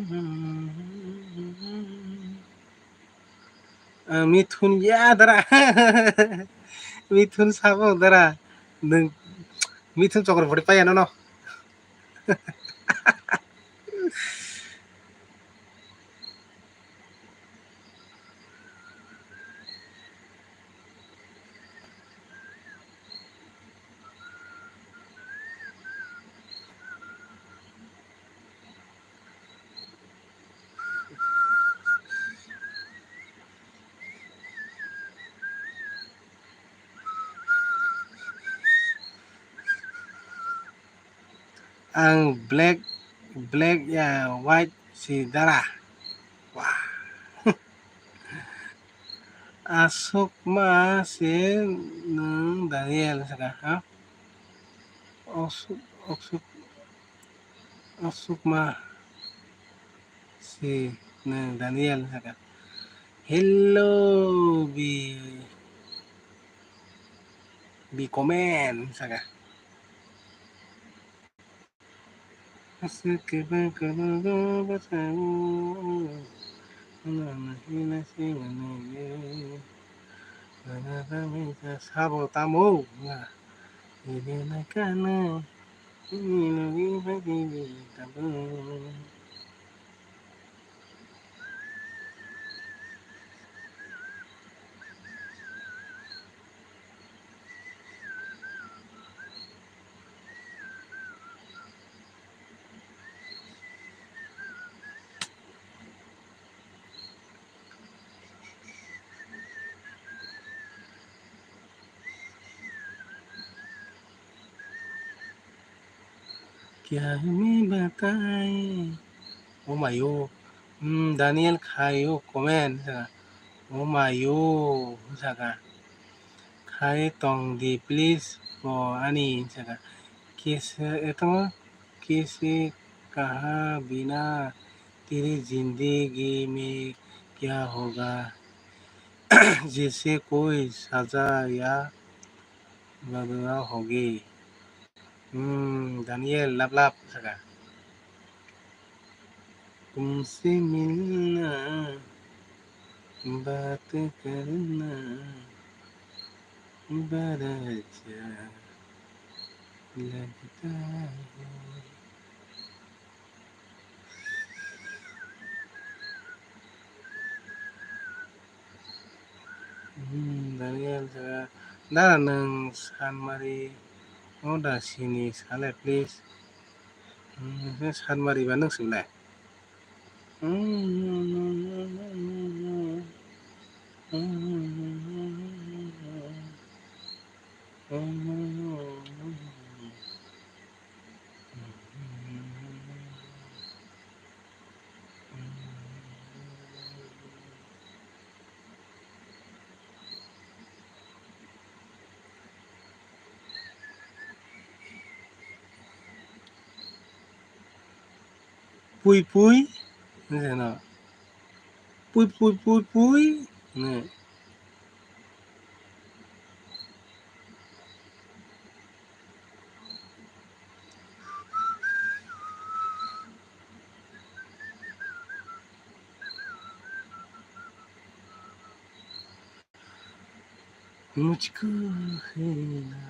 Ah, Mithun ya dara. Mithun sabo dara. Nwng Mithun chokor phuri paya nono. Ang black, black ya white si dara. Wah. Aswk ma se nwng Daniel saka, ha? Aswk, aswk, aswk ma se nwng Daniel saka. Hello, bi, bi comment saka. Aswk khe ba kwrwngno bwskango, ano ano hino se manwi. Sabo tamo wngkha. Ede na kano, ini logi bagi bagi tabo. Kya me bataye? Oh my, oh. Hmm, Daniel khai o comment saka. Oh my, oh saka. Khai tong di please bo ani saka. Kisa eto kisi kaha bina teri zindagi me kya hoga? Jese koi saza ya badla hogi. Hmm, Daniel lap lap saka. Tumse milna baat karna bada acha lagta hai. Hmm, Daniel jaga. Dara nwng Sanmari o da sini sale, please. Hmm, Sanmari ba nwng sile. Pui pui, no. Pui pui pui pui, no. मुझको है ना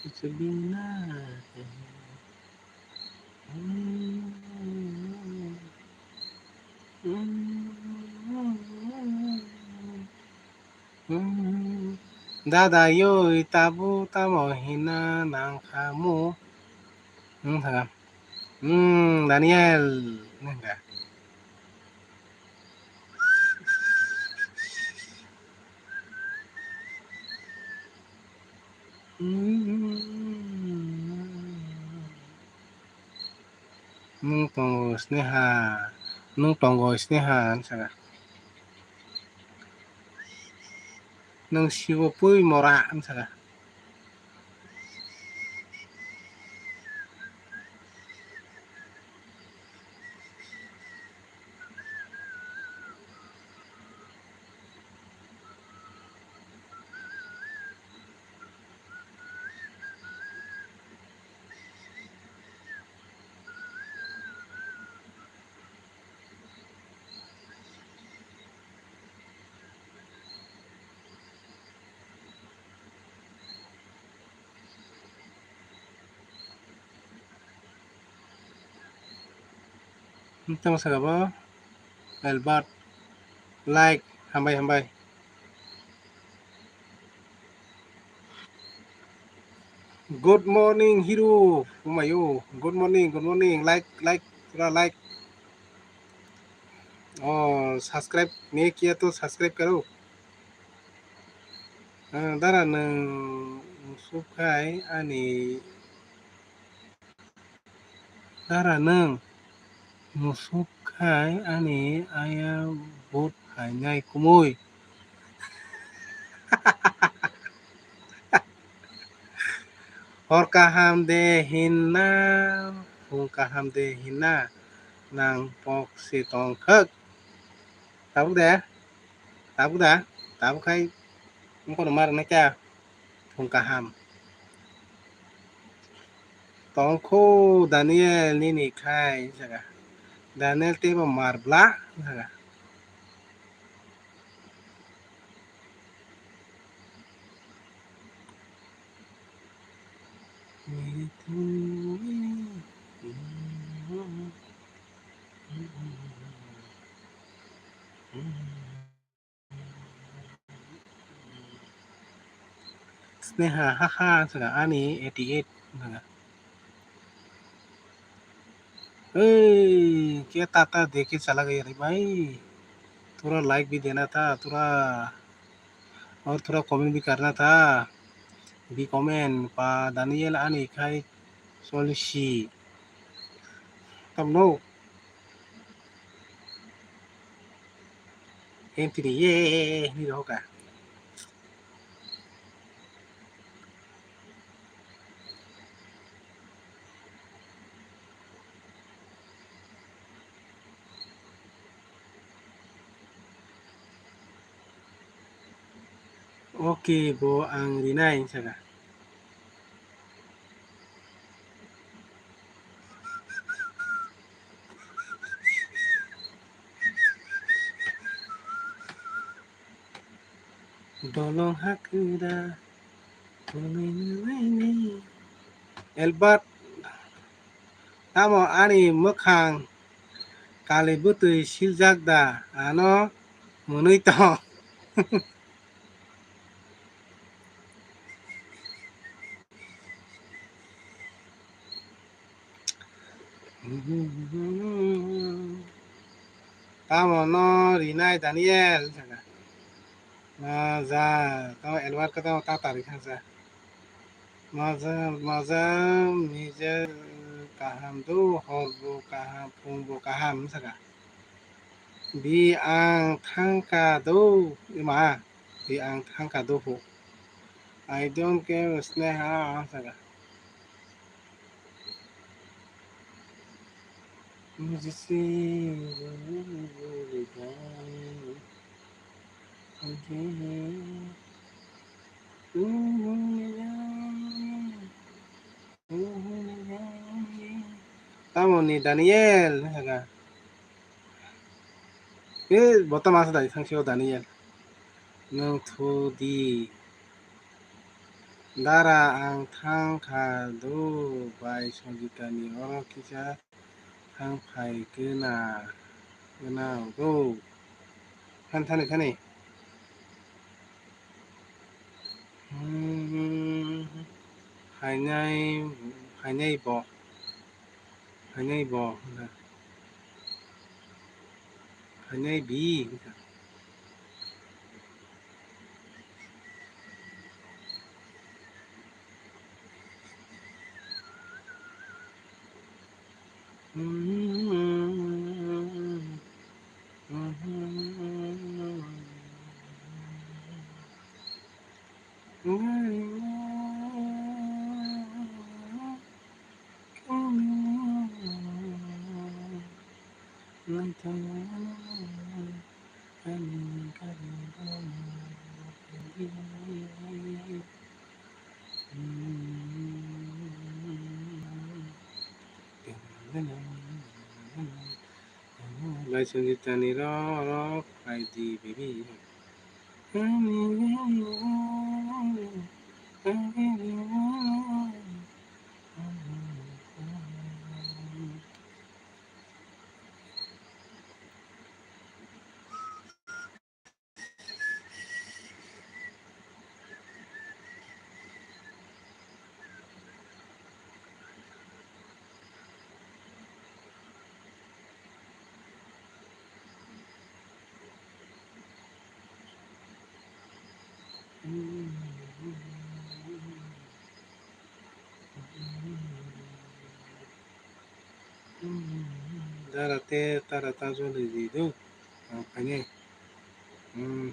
कुछ भी ना है। Dada yoi tabu tamo hina nangkhamu. Hmm, thaka. Hmm, Daniel. Nangkha. Nwng tongo sneha, nwng tongo sneha, hinwi saka. Nwng sigo pui mora, hinwi saka. Tamo saka bo. Albert. Like. Hambai, hambai. Good morning, hero. Umayo. Good morning, good morning. Like, like, pura like. Oh, subscribe nahi kiya to subscribe karo. Ah, dara nwng musuk khai ani Dara nwng musuk khai ani aya vote phainai kumui. Hor kaham de hinna, phung kaham de hinna, nang pok si tong khak. Tabuk de? Tabuk da? Tabuk khai wngkha no mar nai kha. Phung kaham. Tongkho Daniel nini khai jaga. Daniel teibo mar bla jaga. Sneha, haha, saka ani eighty eight saka. Ei, kya tata dekhe chala gaya re bhai. Thora like bhi dena tha, thora, aur thora comment bhi karna tha. Bhi comment pa Daniel ani khai solsi. Tamno. Entry ye ni roka. Okay, bo ang rinai saka. Dolong hakra tongwi nai nai. Albert, tamo ani mwkhang kali bwtwi siljak da, ano mwnwi tong. Tamo no rinai Daniel saka. Maja, tamo Albert ka tamo tata rikha sa. Maja, maja, mija kaham do, hor bo kaham, phung bo kaham saka. Bi ang thangka do, ima. Di ang thangka do phu. I don't care, Sneha, ang saka. Mujhe se Tamo ni Daniel, saka. Eh, bota masa dai thang sio Daniel. Nwng thu di. Dara ang thang kha do bai Sanjita ni oro kisa thang phai gana gana do. Than thani thani. Hmm, phainai, phainai bo. Phainai bo, phainai bi. Bai Sanjita ni ro, ro, phai di, baby. Dara te tara ta joli di do. Ang phai nai. Hmm.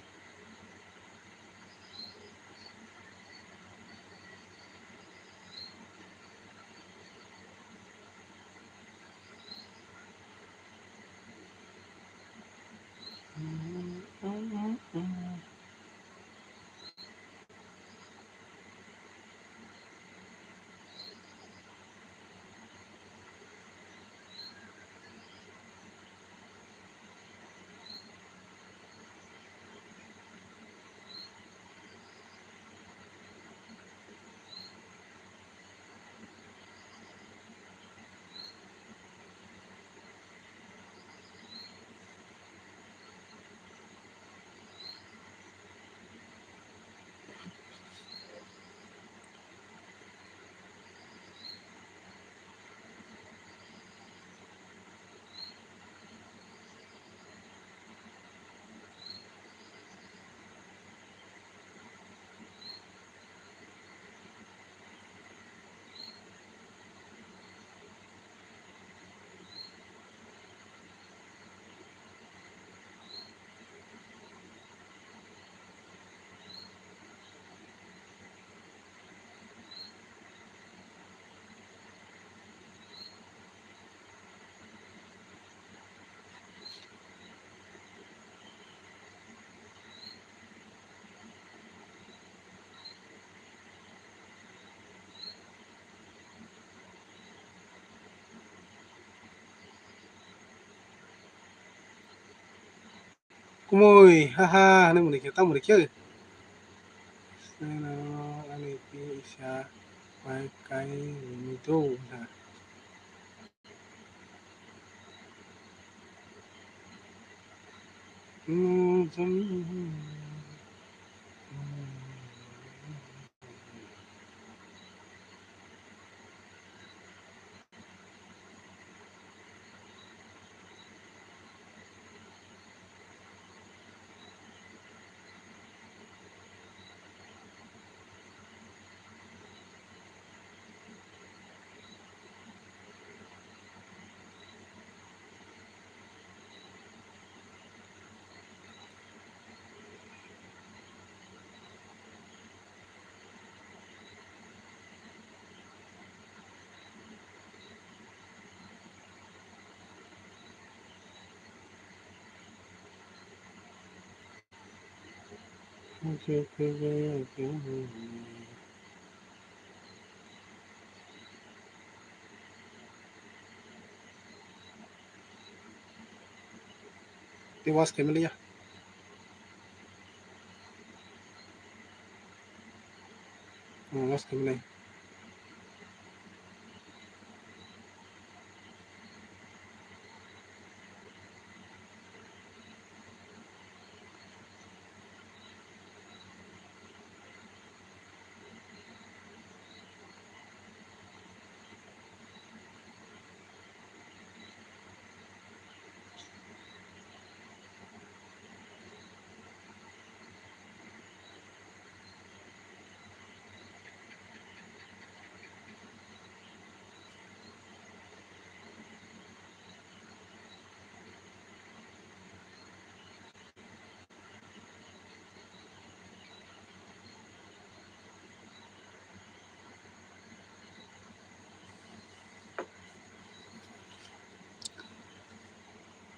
Kumui, haha, hwnwi muni khe, tamo rikhe. Seno ani pi isa pai kai ni do, ha. Tei wash khaimaliya. Hmm, wash khaimali.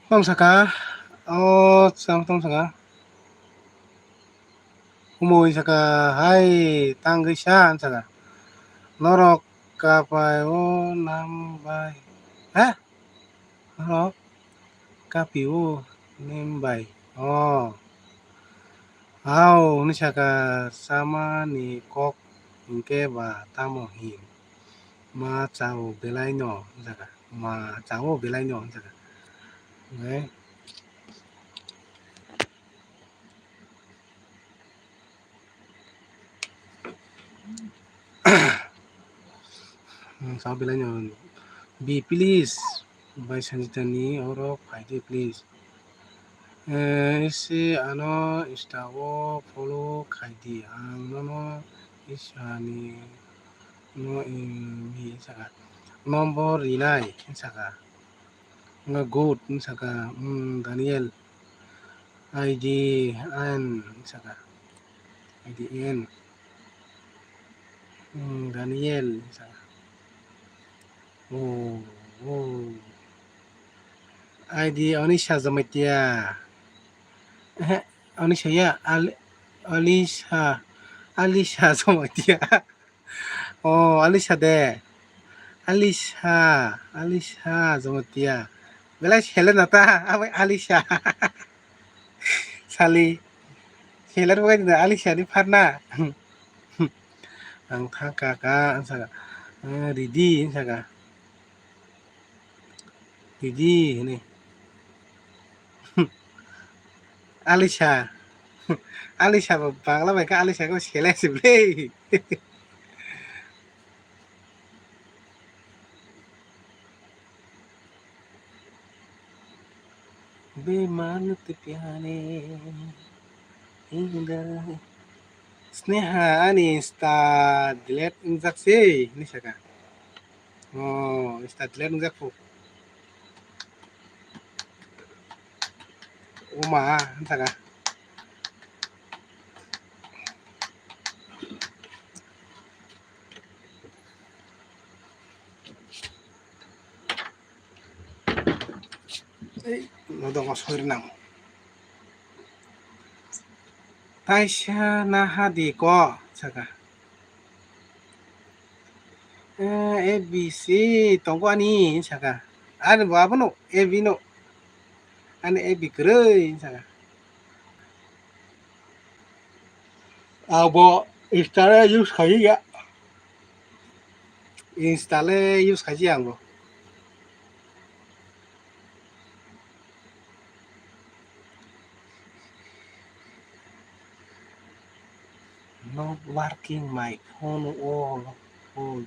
Tong saka, o, sam tong saka. Humui saka, hai, tangwi sa, an saka. Norok kapai o nam bai. Ha? Norok kapi o nem bai. O. Hao, hwnwi saka, sama ni kok hinkhe ba tamo hin? Ma chao belai no, hwn saka. Ma chao belai no, hwn saka. Hwnwi. Hmm, sa belai no. Bi, please. Bai Sanjitani oro phai di, please. Eh, isi ano Insta o follow khai di, ang nono Insta ni no, eh, mi saka. Number rinai saka. Nga good saka, mm, Daniel. I D N saka. I D N. Hmm, Daniel saka. Oh, oh. I D Anisha Jamatia. Eh, Anisha ya, Al-, Alisha, Alisha Jamatia. Oh, Alisha de. Alisha, Alisha Jamatia. Belai sele nata, abai Alisha. Sali. Sele bukai da Alisha ni pharna. Ang thang ka ka, ang saka. Eh, Ridi, ang saka. Didi hwnwi. Alisa. Alisa bo Bangla bai khe Alisa khe sele se bwle. Bemar te pyare. Sneha ani Insta delete wngjak se hinwi saka. Oh, Insta delete wngjak phu. Oma, saka. Ei, no dongo soirnang. Taisa naha di ko, saka. Eh, A B C tongo ani, saka. Ani bo abono A B no. Ani A B kwrwi, saka. Abo Insta le use khai ya. Insta le use khai ya ang bo. Not working my phone all, all.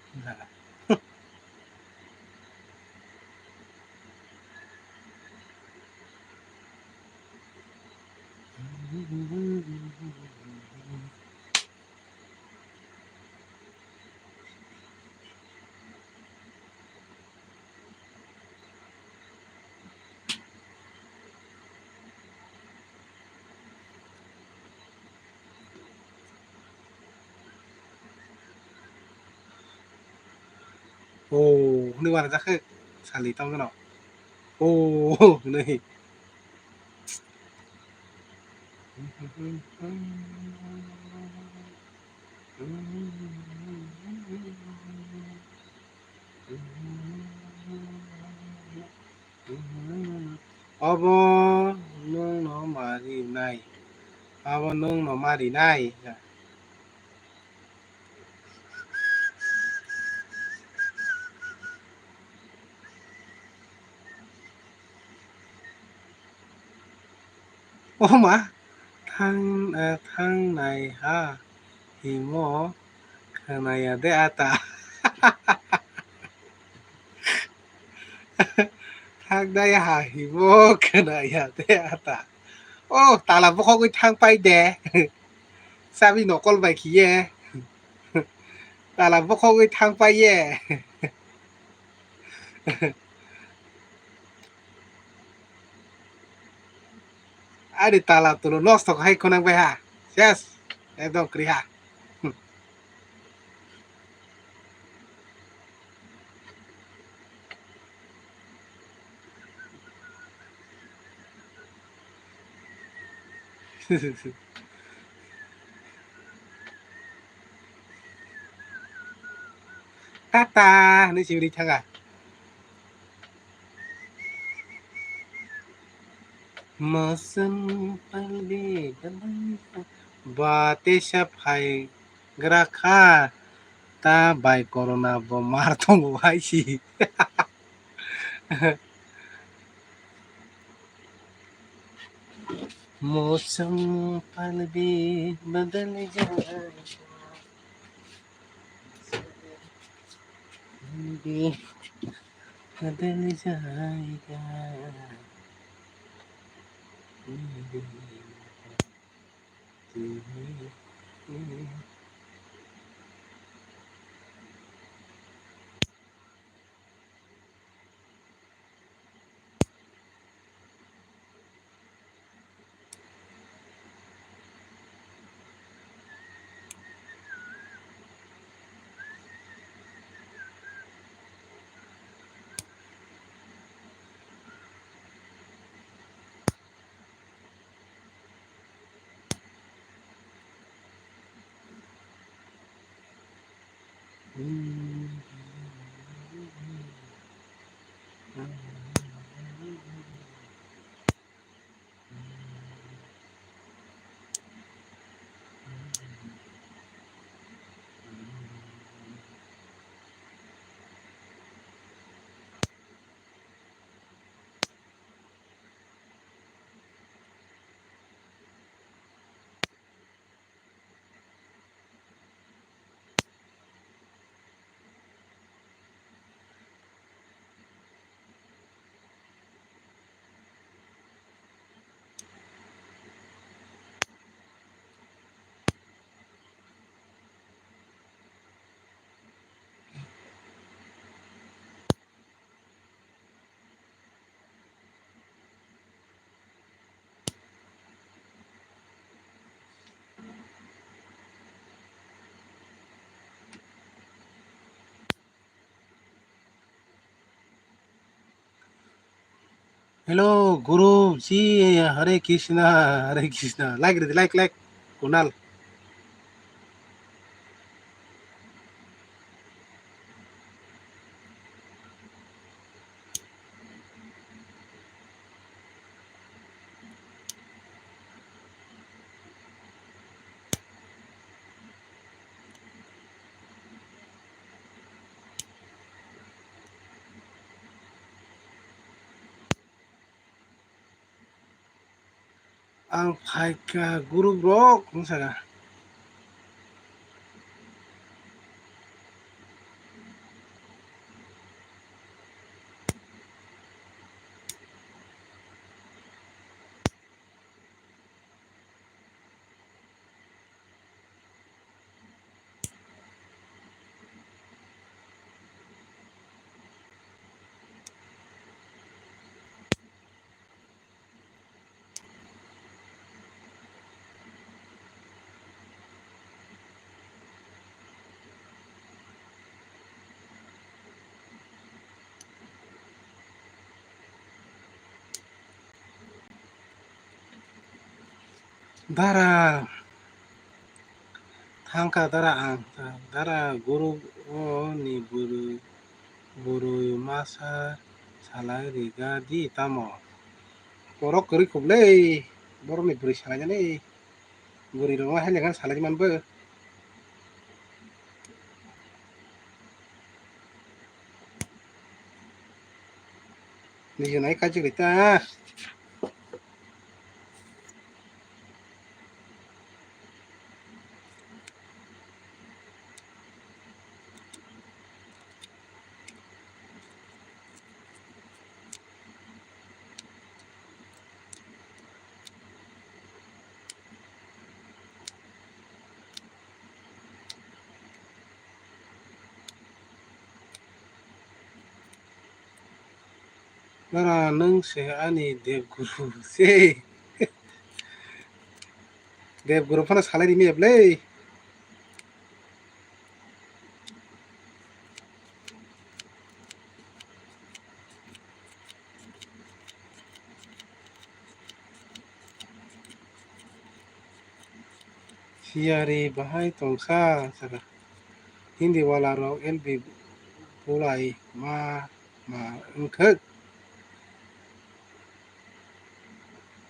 Oh, hwnwi uanajak khe sali tamo gano. Oh, hwnwi. Obo nwng no ma rinai. Obo nwng no ma rinai. O ma, thang, eh, thangnai ha himo khwnaya de ata. Thangnai ha himo khwnaya de ata. O, tala bokhogwi thang pai de. Chabi nokol bai khiye. Tala bokhogwi thang pai ye. Ari tala tulo nosto khai khwnang bai ha. Ses. Ekdom kwrwi ha. Hmm. Tata hinwi sibiri thanga. Mosum palbi ba teisa phai gra kha ta bai corona bo mar tongo hai si. Mosum palbi badal jai. Badal jayega. Hello, Guru ji, Hare Krishna, Hare Krishna. Like ridi, like, like, Kunal. Ang phaikha guru rok wngkha. Dara thangkha dara ang, dara guru o ni bwrwi, bwrwi masa salai riga di tamo. Borok kwrwi khublai, borok ni bwrwi salai nani. Bwrwi rok no hai lekha salai man bo. Niji nai kajik ri ta. Nara nwng se ani debguru se. Debguru phano salai rimi ablai. Siyari bahai tongsa saka. Hindi wala rok L B bulai ma ma wngkhwk.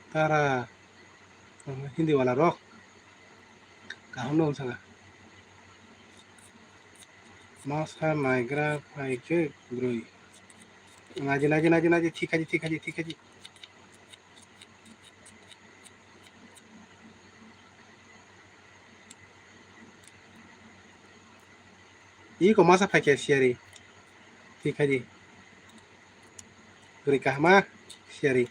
Tara Hindi wala rok kaham no wng saka. Masa naigra phai khe bwrwi. Naji, naji, naji, naji, thik haji, thik haji, thik haji. Iko masa phai khe siyari. Thik haji. Bwrwi kahama siyari.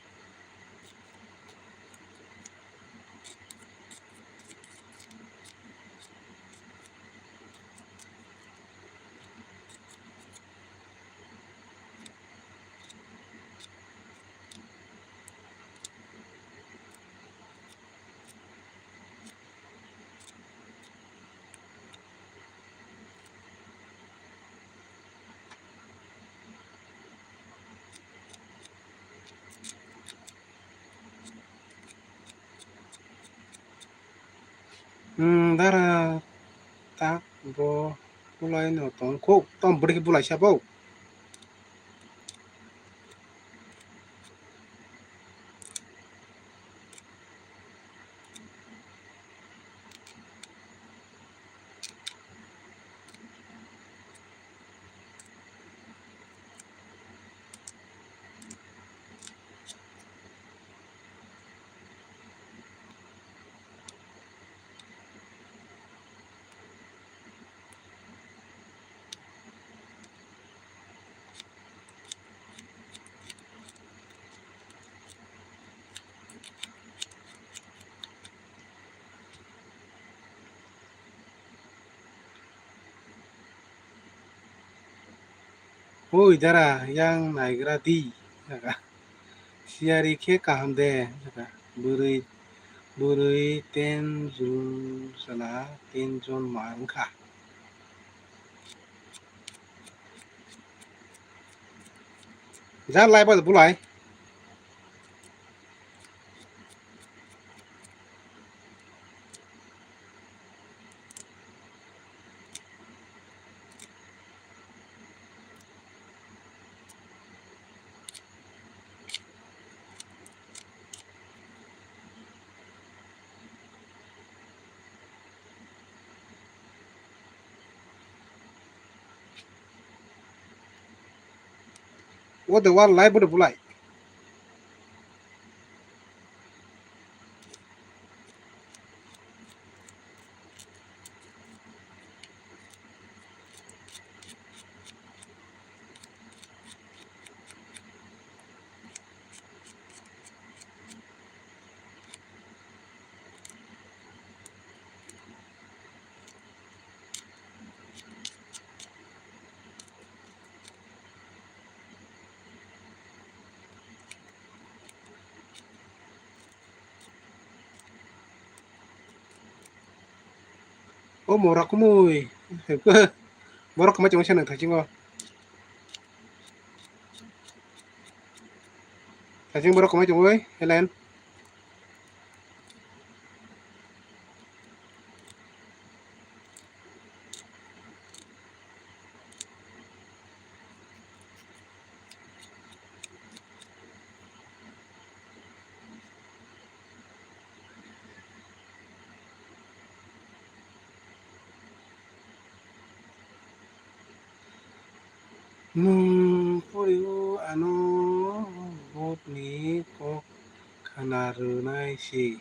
Hmm, dara tak bo bulai no tong kho. Tom bwrwi khe bulai sa bo. Oi dara, yang naigra di, jaga. Siyari khe kaham de, jaga. Bwrwi, bwrwi ten jun sala, ten jon ma wngkha. Ja lai ba bulai. O de wal lai bo de bulai. O mora kumui. Borok kwmai tongwi se nang thaisingo. Thaiching borok kwmai tongwi, Helen. Nwng pori-o ano botni kok khna rwnai se.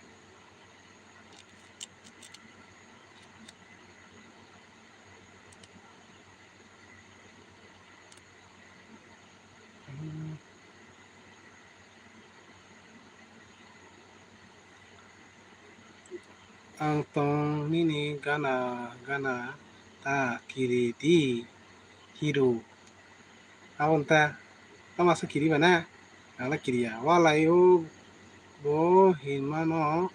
Ang tong nini gana gana ta kiri di hero. Aboni ta tama se kiri ba na? Ang le kiri ya. Walai o bo hinmano.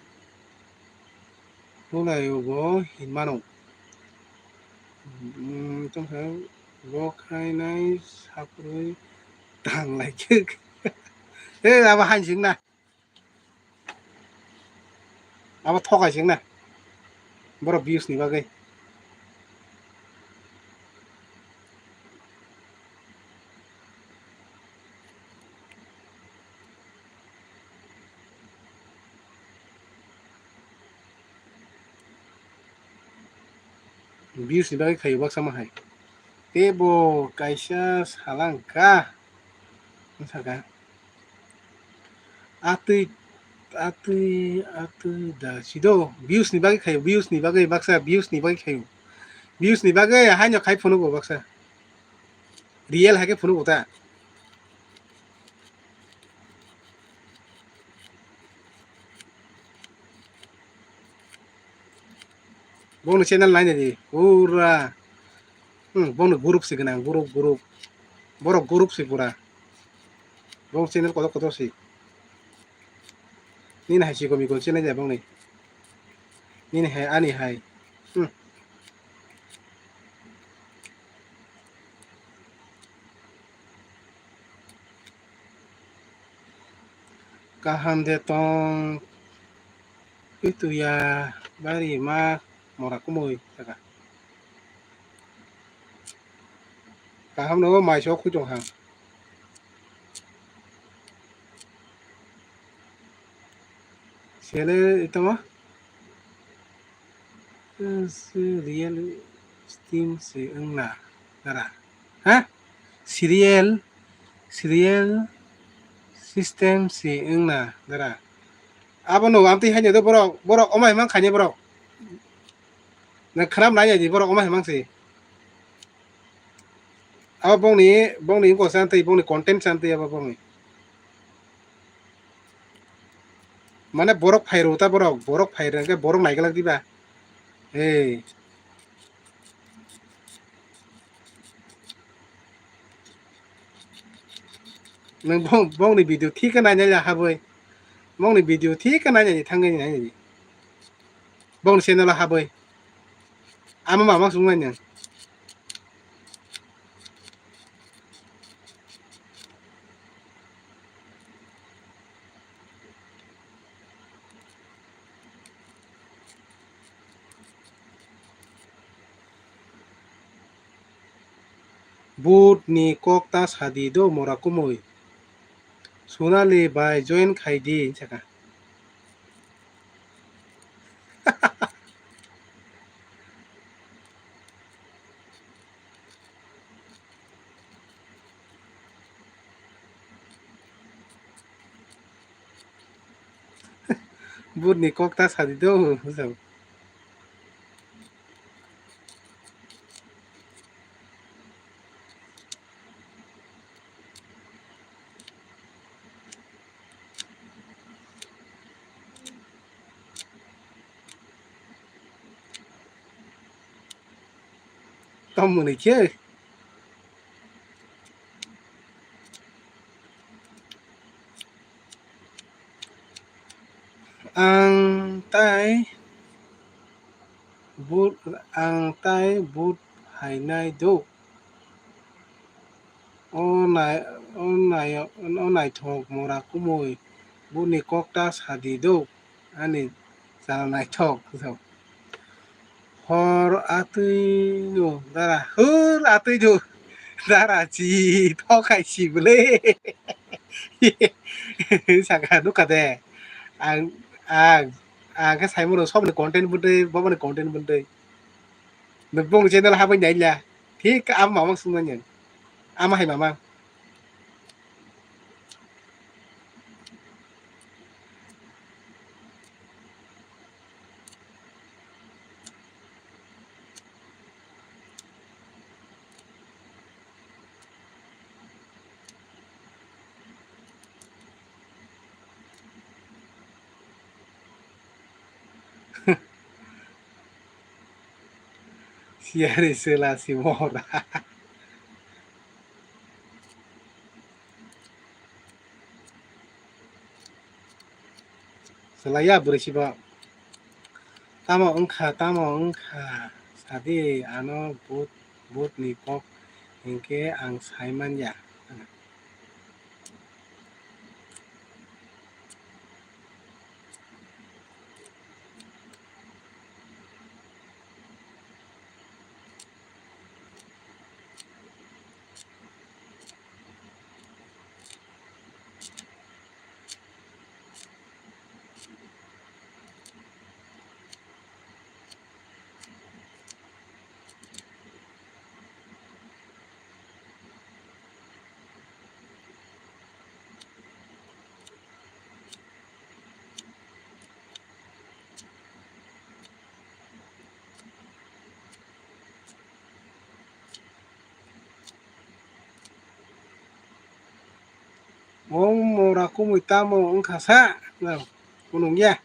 Nulai o bo hinmano. Hmm, tongkha bo khainai saprui tang lai khe. He, abo hansing na. Abo thokai sing na. Borok views ni bagwi. Views ni bagwi khaio baksa ma hai. Tei bo kaisa sala wngkha. Wngkha. Atwi, atwi, atwi da sido. Views ni bagwi khaio, views ni bagwi baksa, views ni bagwi khaio. Views ni bagwi haino khai phunukgo baksa. Real hai khe phunukgo ta. Bongni channel naina di. Pura. Hmm, bongni group si gwnang, group, group. Borok group si pura. Bong channel kotor kotor si. Nini hai si komi komi channel ya bongni. Nini hai, ani hai. Hmm. Kaham de tong, Pituya bari ma Mora kumui saka. Kaham no mai sok khui tong ha. Sele itama. Real system se wngna dara. Ha? Serial, serial system se wngna dara. Abo no amtwi haino do borok, borok omai mang khani borok. Na khnam nai di borok omai mang se. Abo bongni, bongni ko santwi, bongni content santwi abo bongni. Mane borok phai rw ta borok, borok phai rw khe borok nai glak diba. Ei. Nwng bong, bongni video thik khe nai nai habwi. Bongni video thik khe nai nai thangwi nai nai. Bongni channel o habwi. Ama mama sung nai nwng. But ni kok ta sadi do mora kumui. Sonali bai join khai di saka. But ni kok ta sadi do. Tamo ni khe. Ang tai but, ang tai but hainai do. O nai, o nai, o naithok mora kumui buni kokta sadi do. Ani chana naithok. Hor atwi no dara, hor atwi no dara chi thokai si bwle. Saka nukha de. Ang, ang, ang khe saimano sobni content bwdwi, boboni content bwdwi. Bong channel habwi naila. Thik ama mama sungmani. Ama hai mama. Siyari sela si mora. Salaiya bwrwi sibo. Tamo wngkha, tamo wngkha. Sadi ano but, but ni kok hinkhe ang sai manya. Omo mora kumui tamo wngkha sa, phunukya.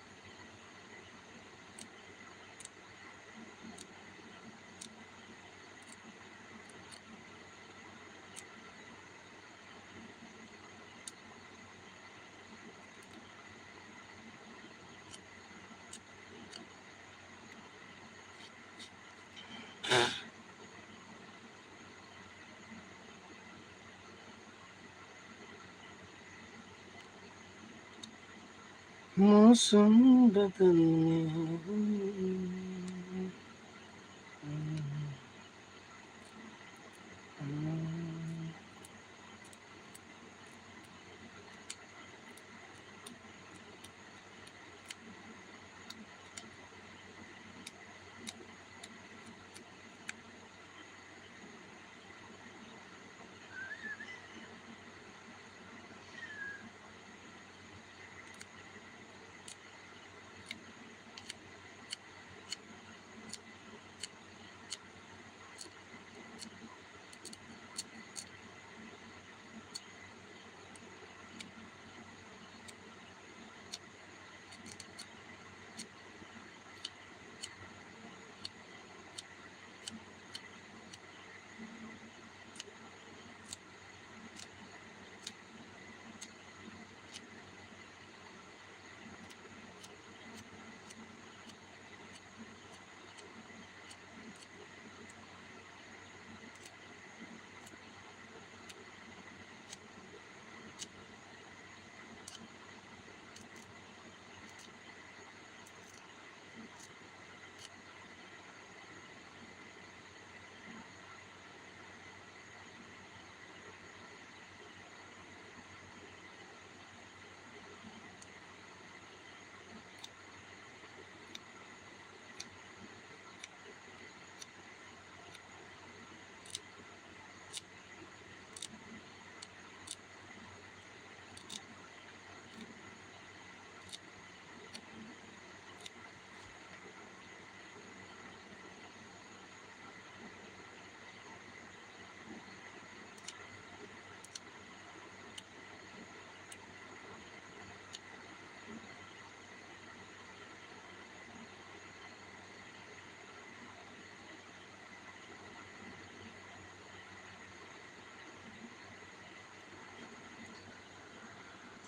Mosum badalni.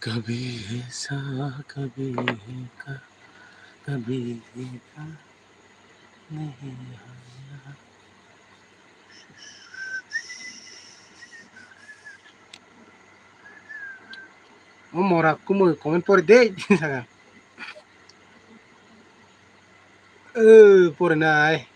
कभी ऐसा, कभी का, कभी का नहीं आया। O mora kumui comment pori de saka. Eh, pori nai.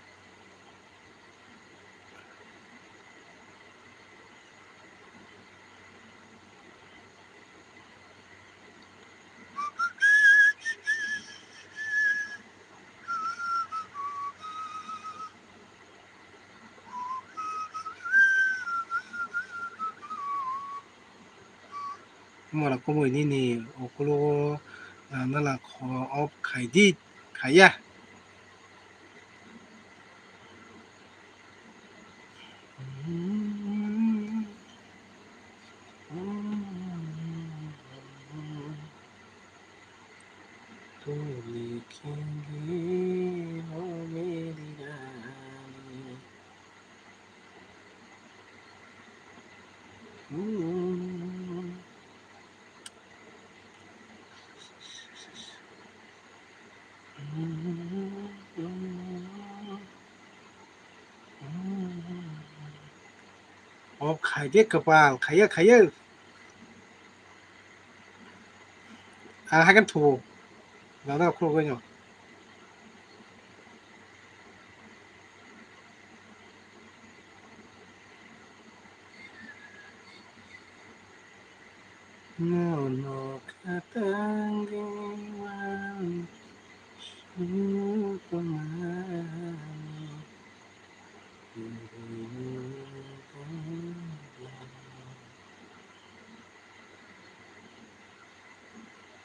Mora kumui nini ukulugo, ah, nala kho off khai di, khaiya. O khai de kwpal, khaiya, khaiya. Ang haikhe thuo. Dada khulugwi no. Nono khatangwi uansukmani.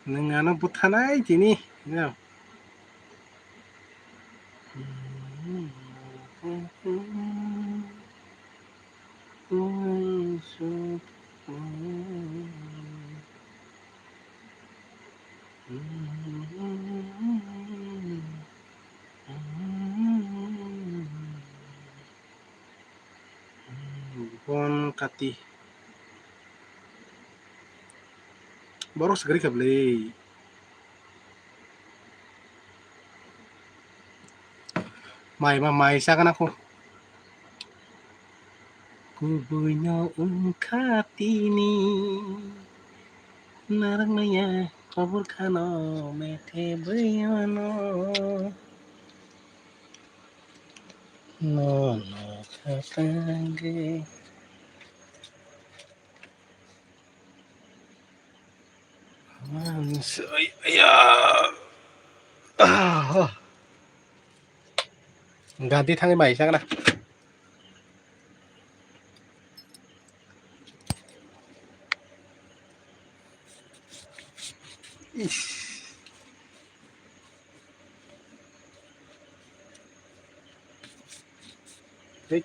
Nwng ano bwthanai tini, no? Bon kati. Borok swkari kha bwlwi. Mai ma mai sagana kho. Kubui no wngkha tini. Narwknaya kobor khano methe bwiyano. Nono khatangwi. Mansoi, ya. Ah. Gadi thangwi mai chakna. Ish. Hey.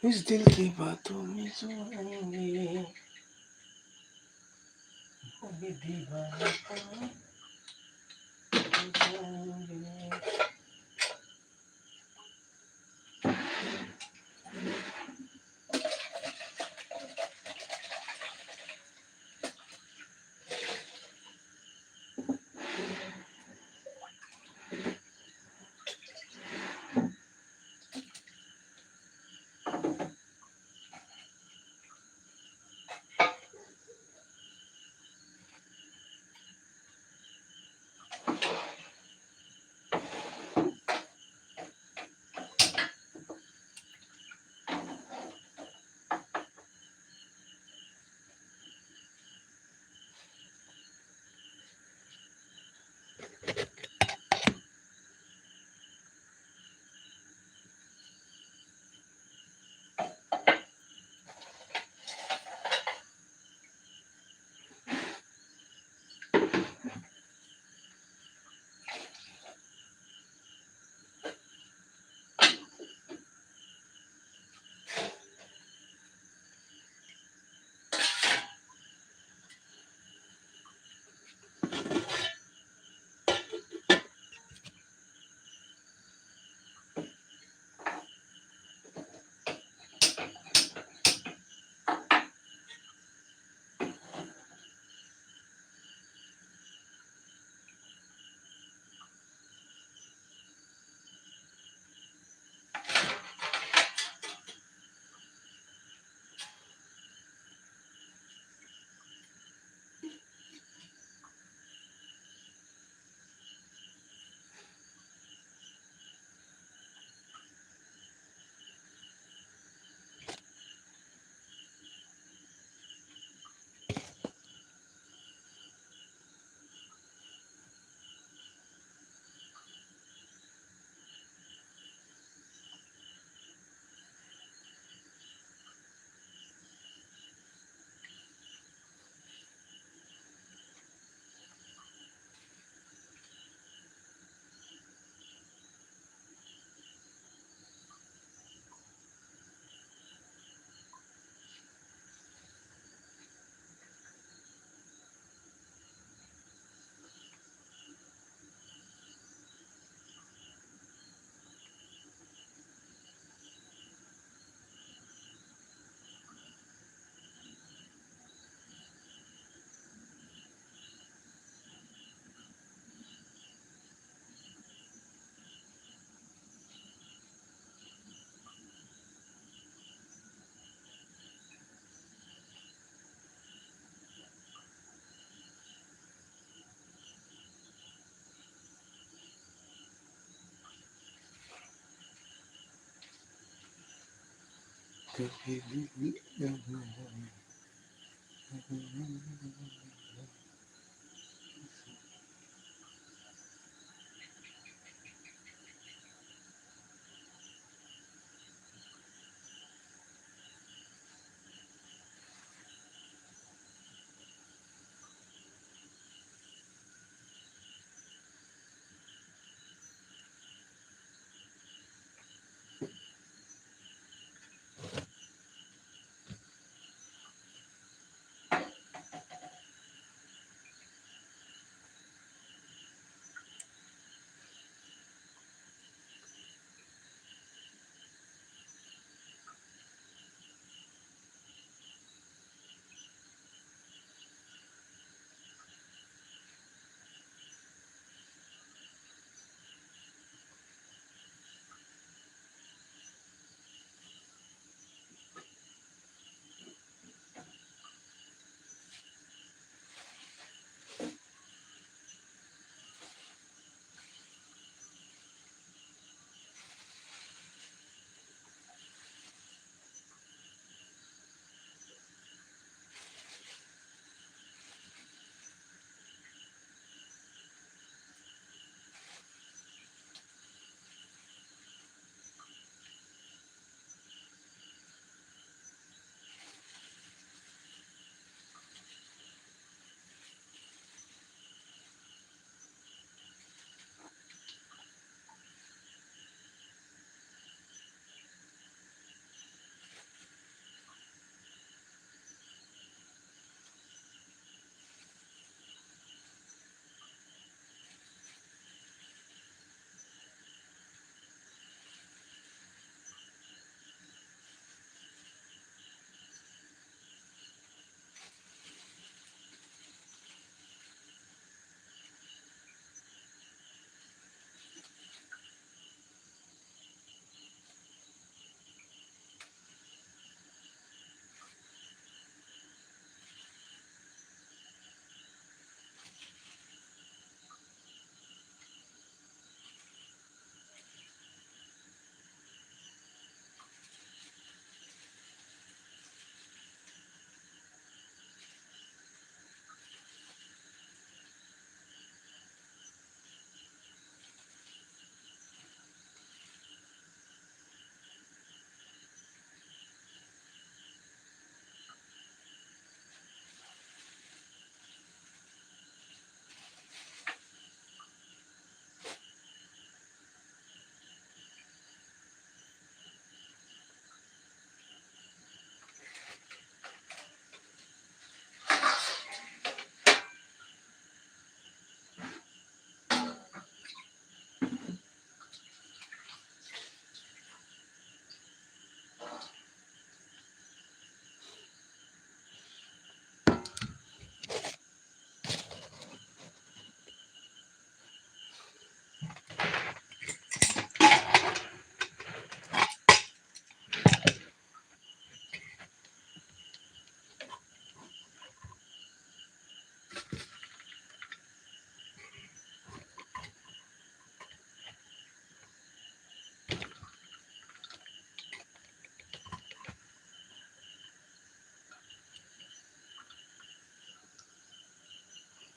इस दिल की बातों में जो आएंगे, वो भी दीवाना था, हो जाएंगे।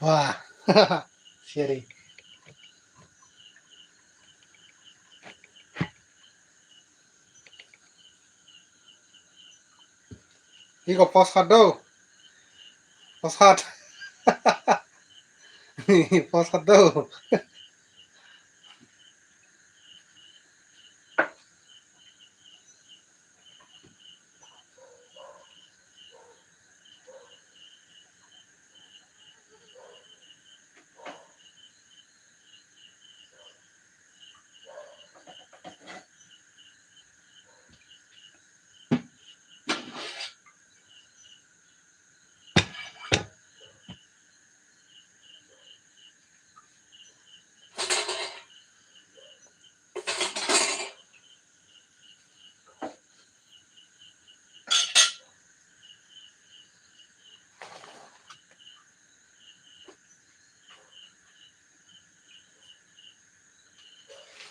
Wah, siri. Iko post hat do. Post hat. Post hat do.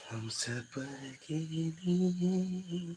Hamsa pergi ni.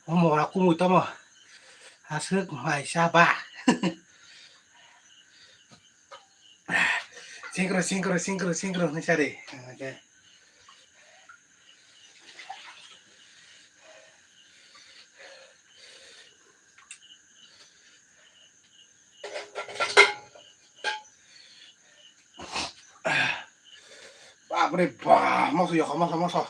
Omo ora kumui tamo. Aswk mai sa ba. Singkro, singkro, singkro, singkro hinwi sa di. Bapre ba, moso yokha, moso, moso.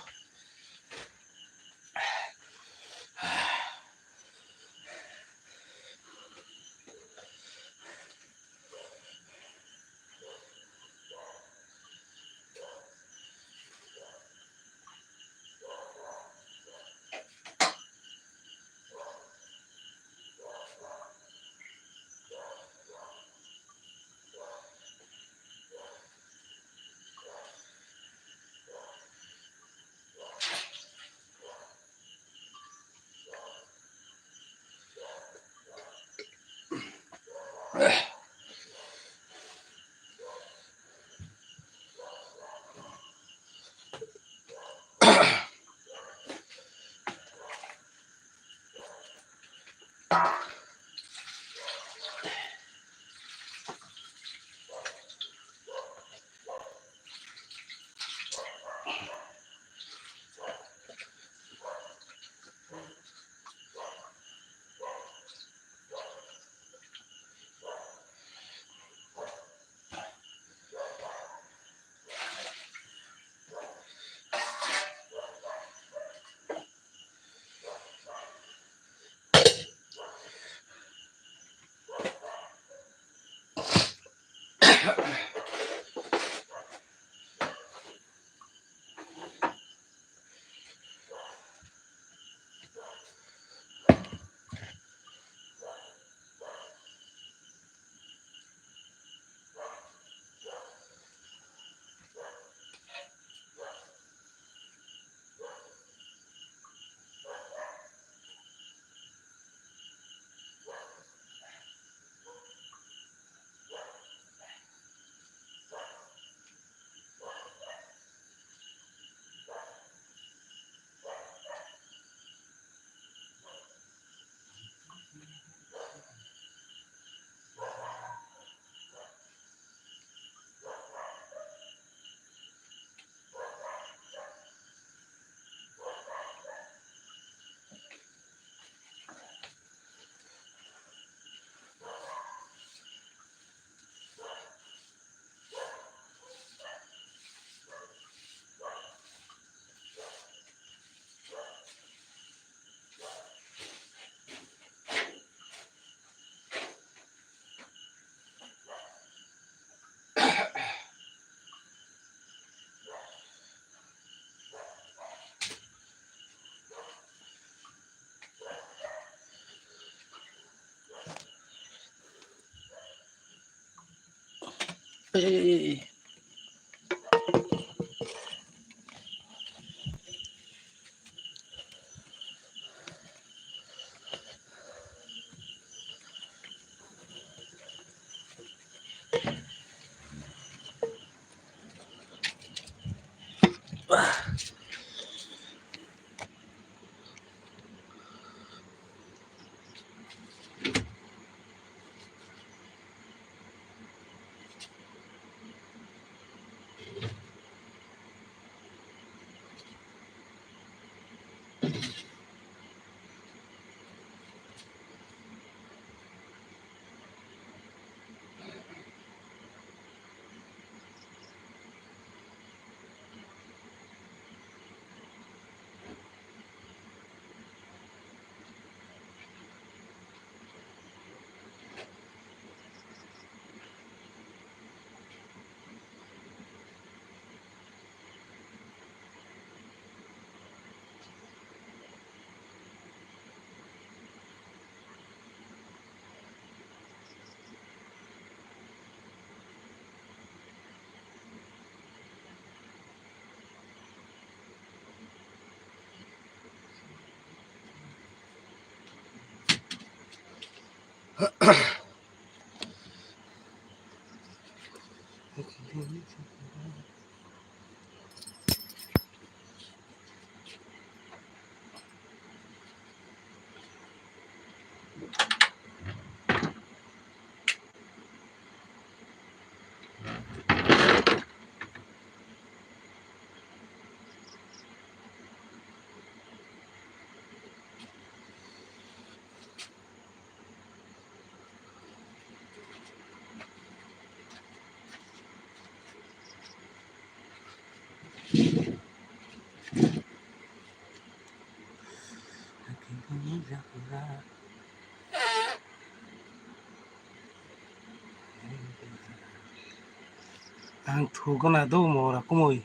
Ang thugana do mora kumui.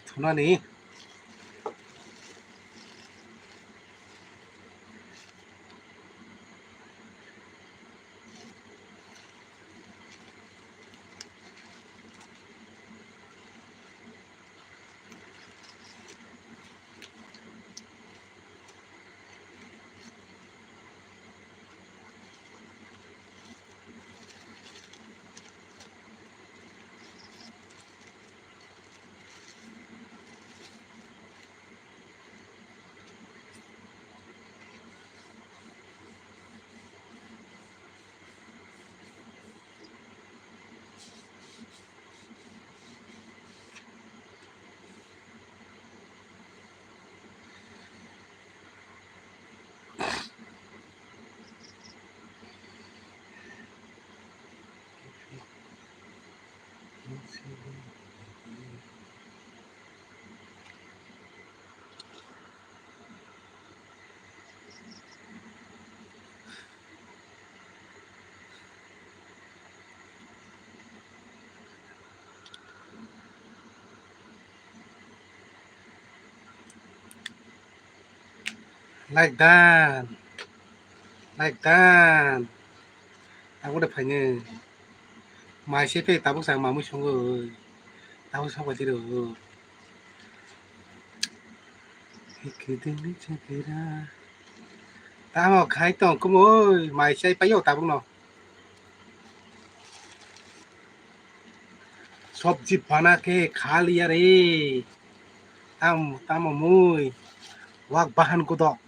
Thunani. Like dan, like dan. Abo de phaini. Mai se pe tabuk sa mamui songo. Tabuk sa pati ro. Ekdin ni chakera. Tamo khai tong kumui mai sai payo tabuk no. Sobji bana ke kha liya re. Tam, tamo mui. Wak bahan godok.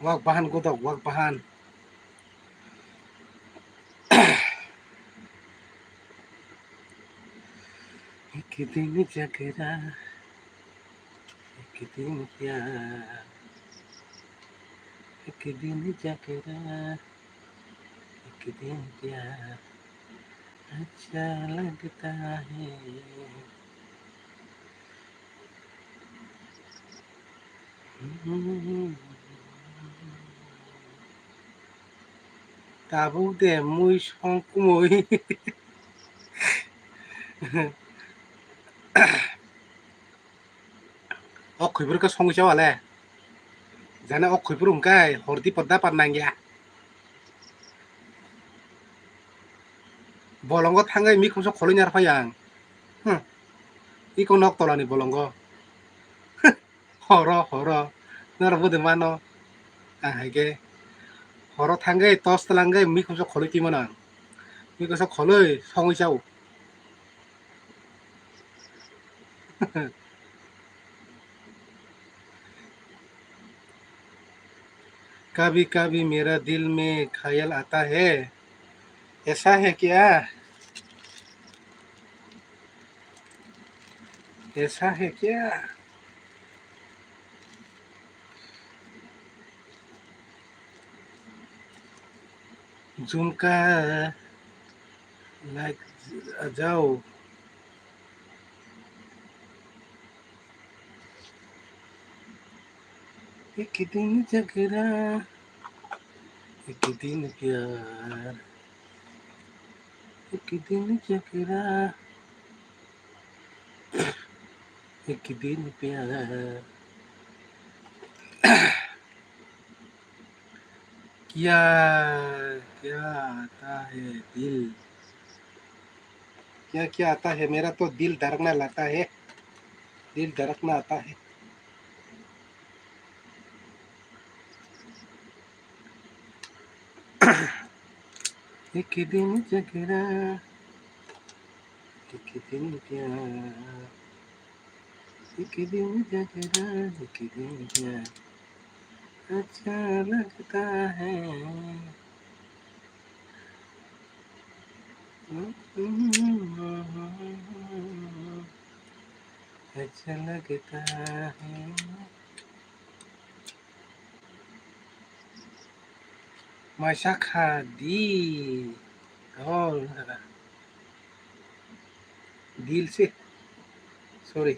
Wak bahan godok, wak bahan. Ekdin ni chakera. Ekdin pyar, ekdin chakera, ekdin pyar, acha lagta hai. Tabuk de mui song kumui. O khwibwrwkhe songwi cha wale. Jana o khuiphuru hwnkhe hordi podda par nangya. Bolongo thangwi mikhumso kholwi narphai ang. Hmm. Iko nok tolani bolongo. Horo, horo. Norok bwdwi mano. Ang hai khe horo thangwi tos twlangwi mikhumso kholwi twi mano ang. Mikhumso kholwi songwi chao. कभी कभी मेरा दिल में ख्याल आता है, ऐसा है क्या? ऐसा है क्या? झुमका लग जाओ। एक दिन झगड़ा, एक दिन प्यार, एक दिन झगड़ा, एक दिन प्यार। क्या, क्या आता है दिल? क्या, क्या आता है? मेरा तो दिल धड़कना लगता है, दिल धड़कना आता है। एक दिन झगड़ा, एक दिन प्यार, एक दिन झगड़ा, एक दिन प्यार, अच्छा लगता है। अच्छा लगता है। Maisa kha di. Oh, wngkha da. Dil se. Sorry.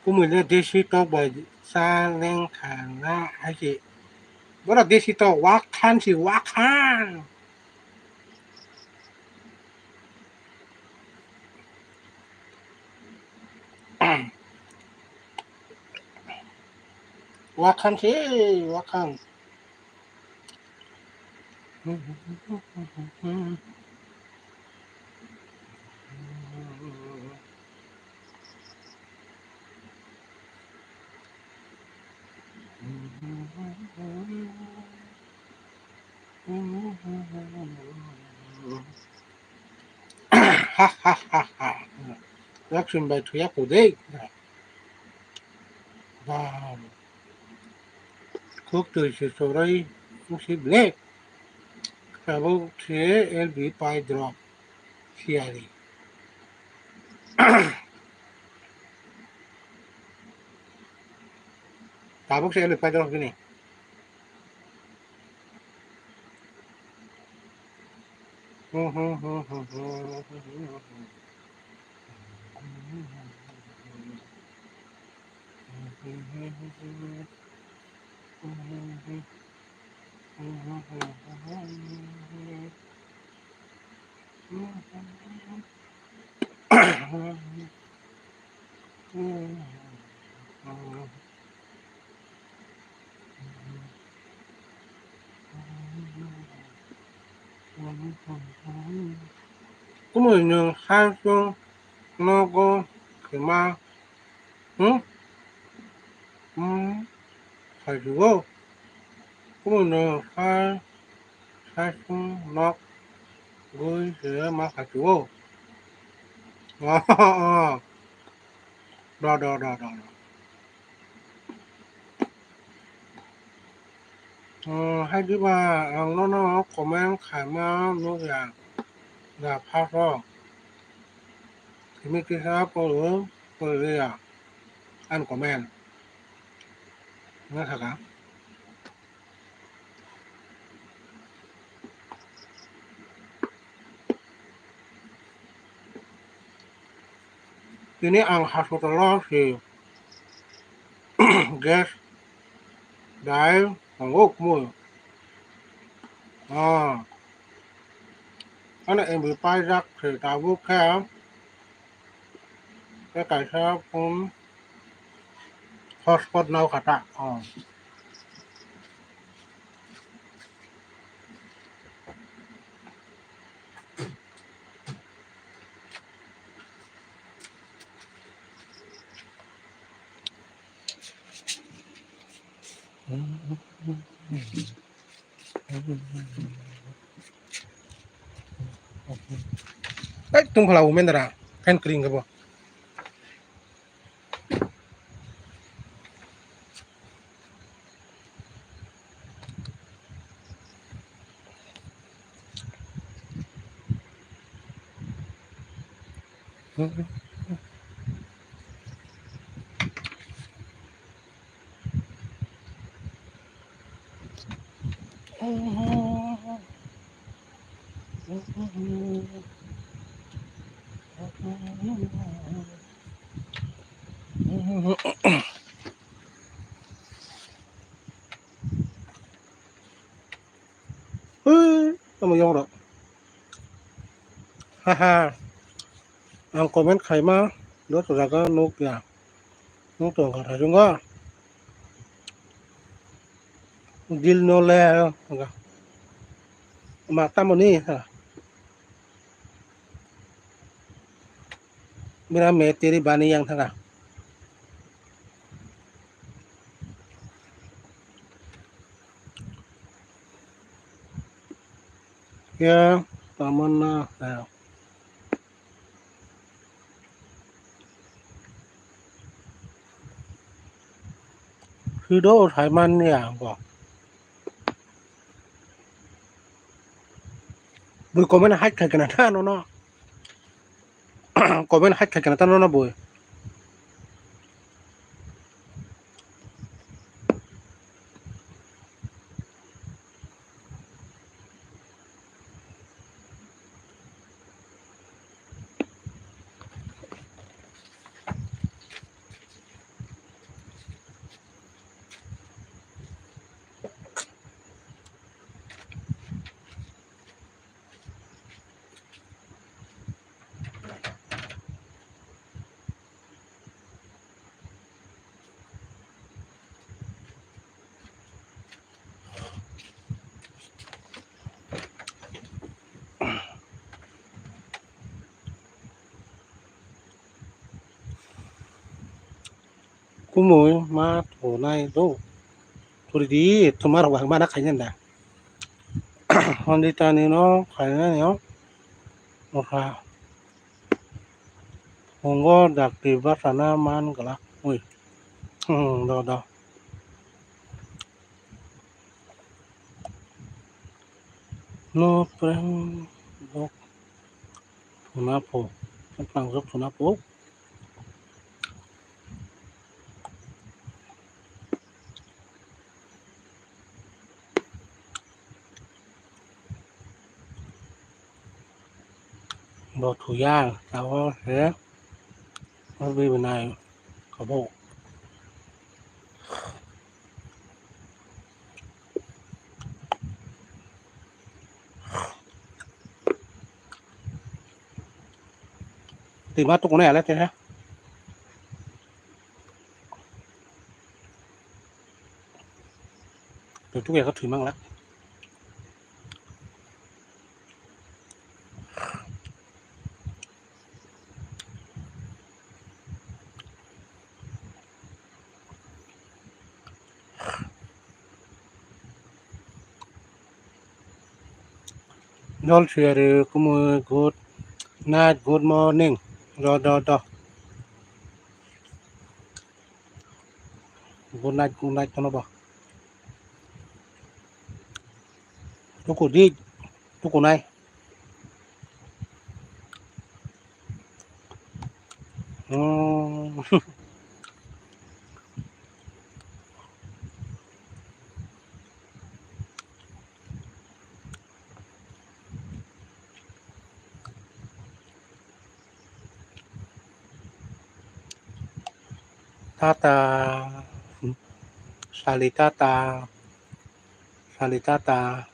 Kumui le desi tok bai cha leng kha na hai se. Boro desi tok wak khan si wak khan. Wakhan se, wakhan. Ha ha ha ha. Yaksun bai thuya kudei. Bam. Khuk twi se chorai wngsi black. Tabuk se L B pai drop. Siyari. Tabuk se L B pai drop gini. Kumui nwng hai chwng nogo khema, hmm? Hmm, khajugo. Kumui nwng hai, hai chwng nok Gui se ma kha chu o. Oh, oh. Do, do, do, do, do. Hmm, hai diba, ang nono comment khaima nukya. Da phaso. Simi kisa poro, poro ya. An comment. Ngasaka. Tini ang hospital-o si gas dai tongo kmui. Ah. Ano M B paijak se tabuk khe, tei kaisa phone hotspot nao kha ta. Oh. Ai, tungphala bo mendara, fan kring khe bo. Hui, tamo yong rok. Haha. Ang comment khaima, joto jaga nukya. Nung tong kha thajungo. Dil no le, ma tamoni, ha. Mira me teri bani yang thaga. Ya, tamanna, ya. Hido saiman ya, bo. Bui comment hai khai kana ta nono. Comment hai khai kana ta nono bui. Kumui ma thunai do. Thuri di, thumar wang mana khaina da. Hondi tani no khaina no. Mokha. Hongo dakti basana man glak. Ui. Hmm, do, do. No prank bok thuna po. Prank jok thuna po. Bo thuya, tabuk se bwrwi bwnai kabo. Twima tukunai ale te. Twi tuku ya khe thwi manglak. Dol suyari kumui good night, good morning. Do, do, do. Good night, good night, kono ba. Tuku di, tuku nai. Hmm. Tata, sali tata, sali tata.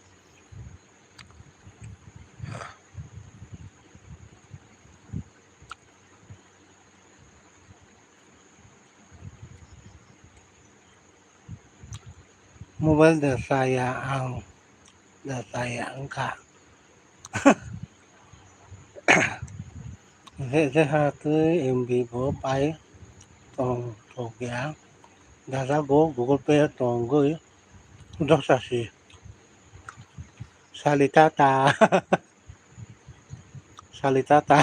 Mobile da saya ang, da saya wngkha. Je, je ha twi M B bo pai tong thok ya. Dajago Google Pay tongwi dosa si. Sali tata. Sali tata.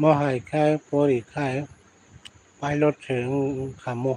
Mo hai khai pori khai pilot se wng kha mo.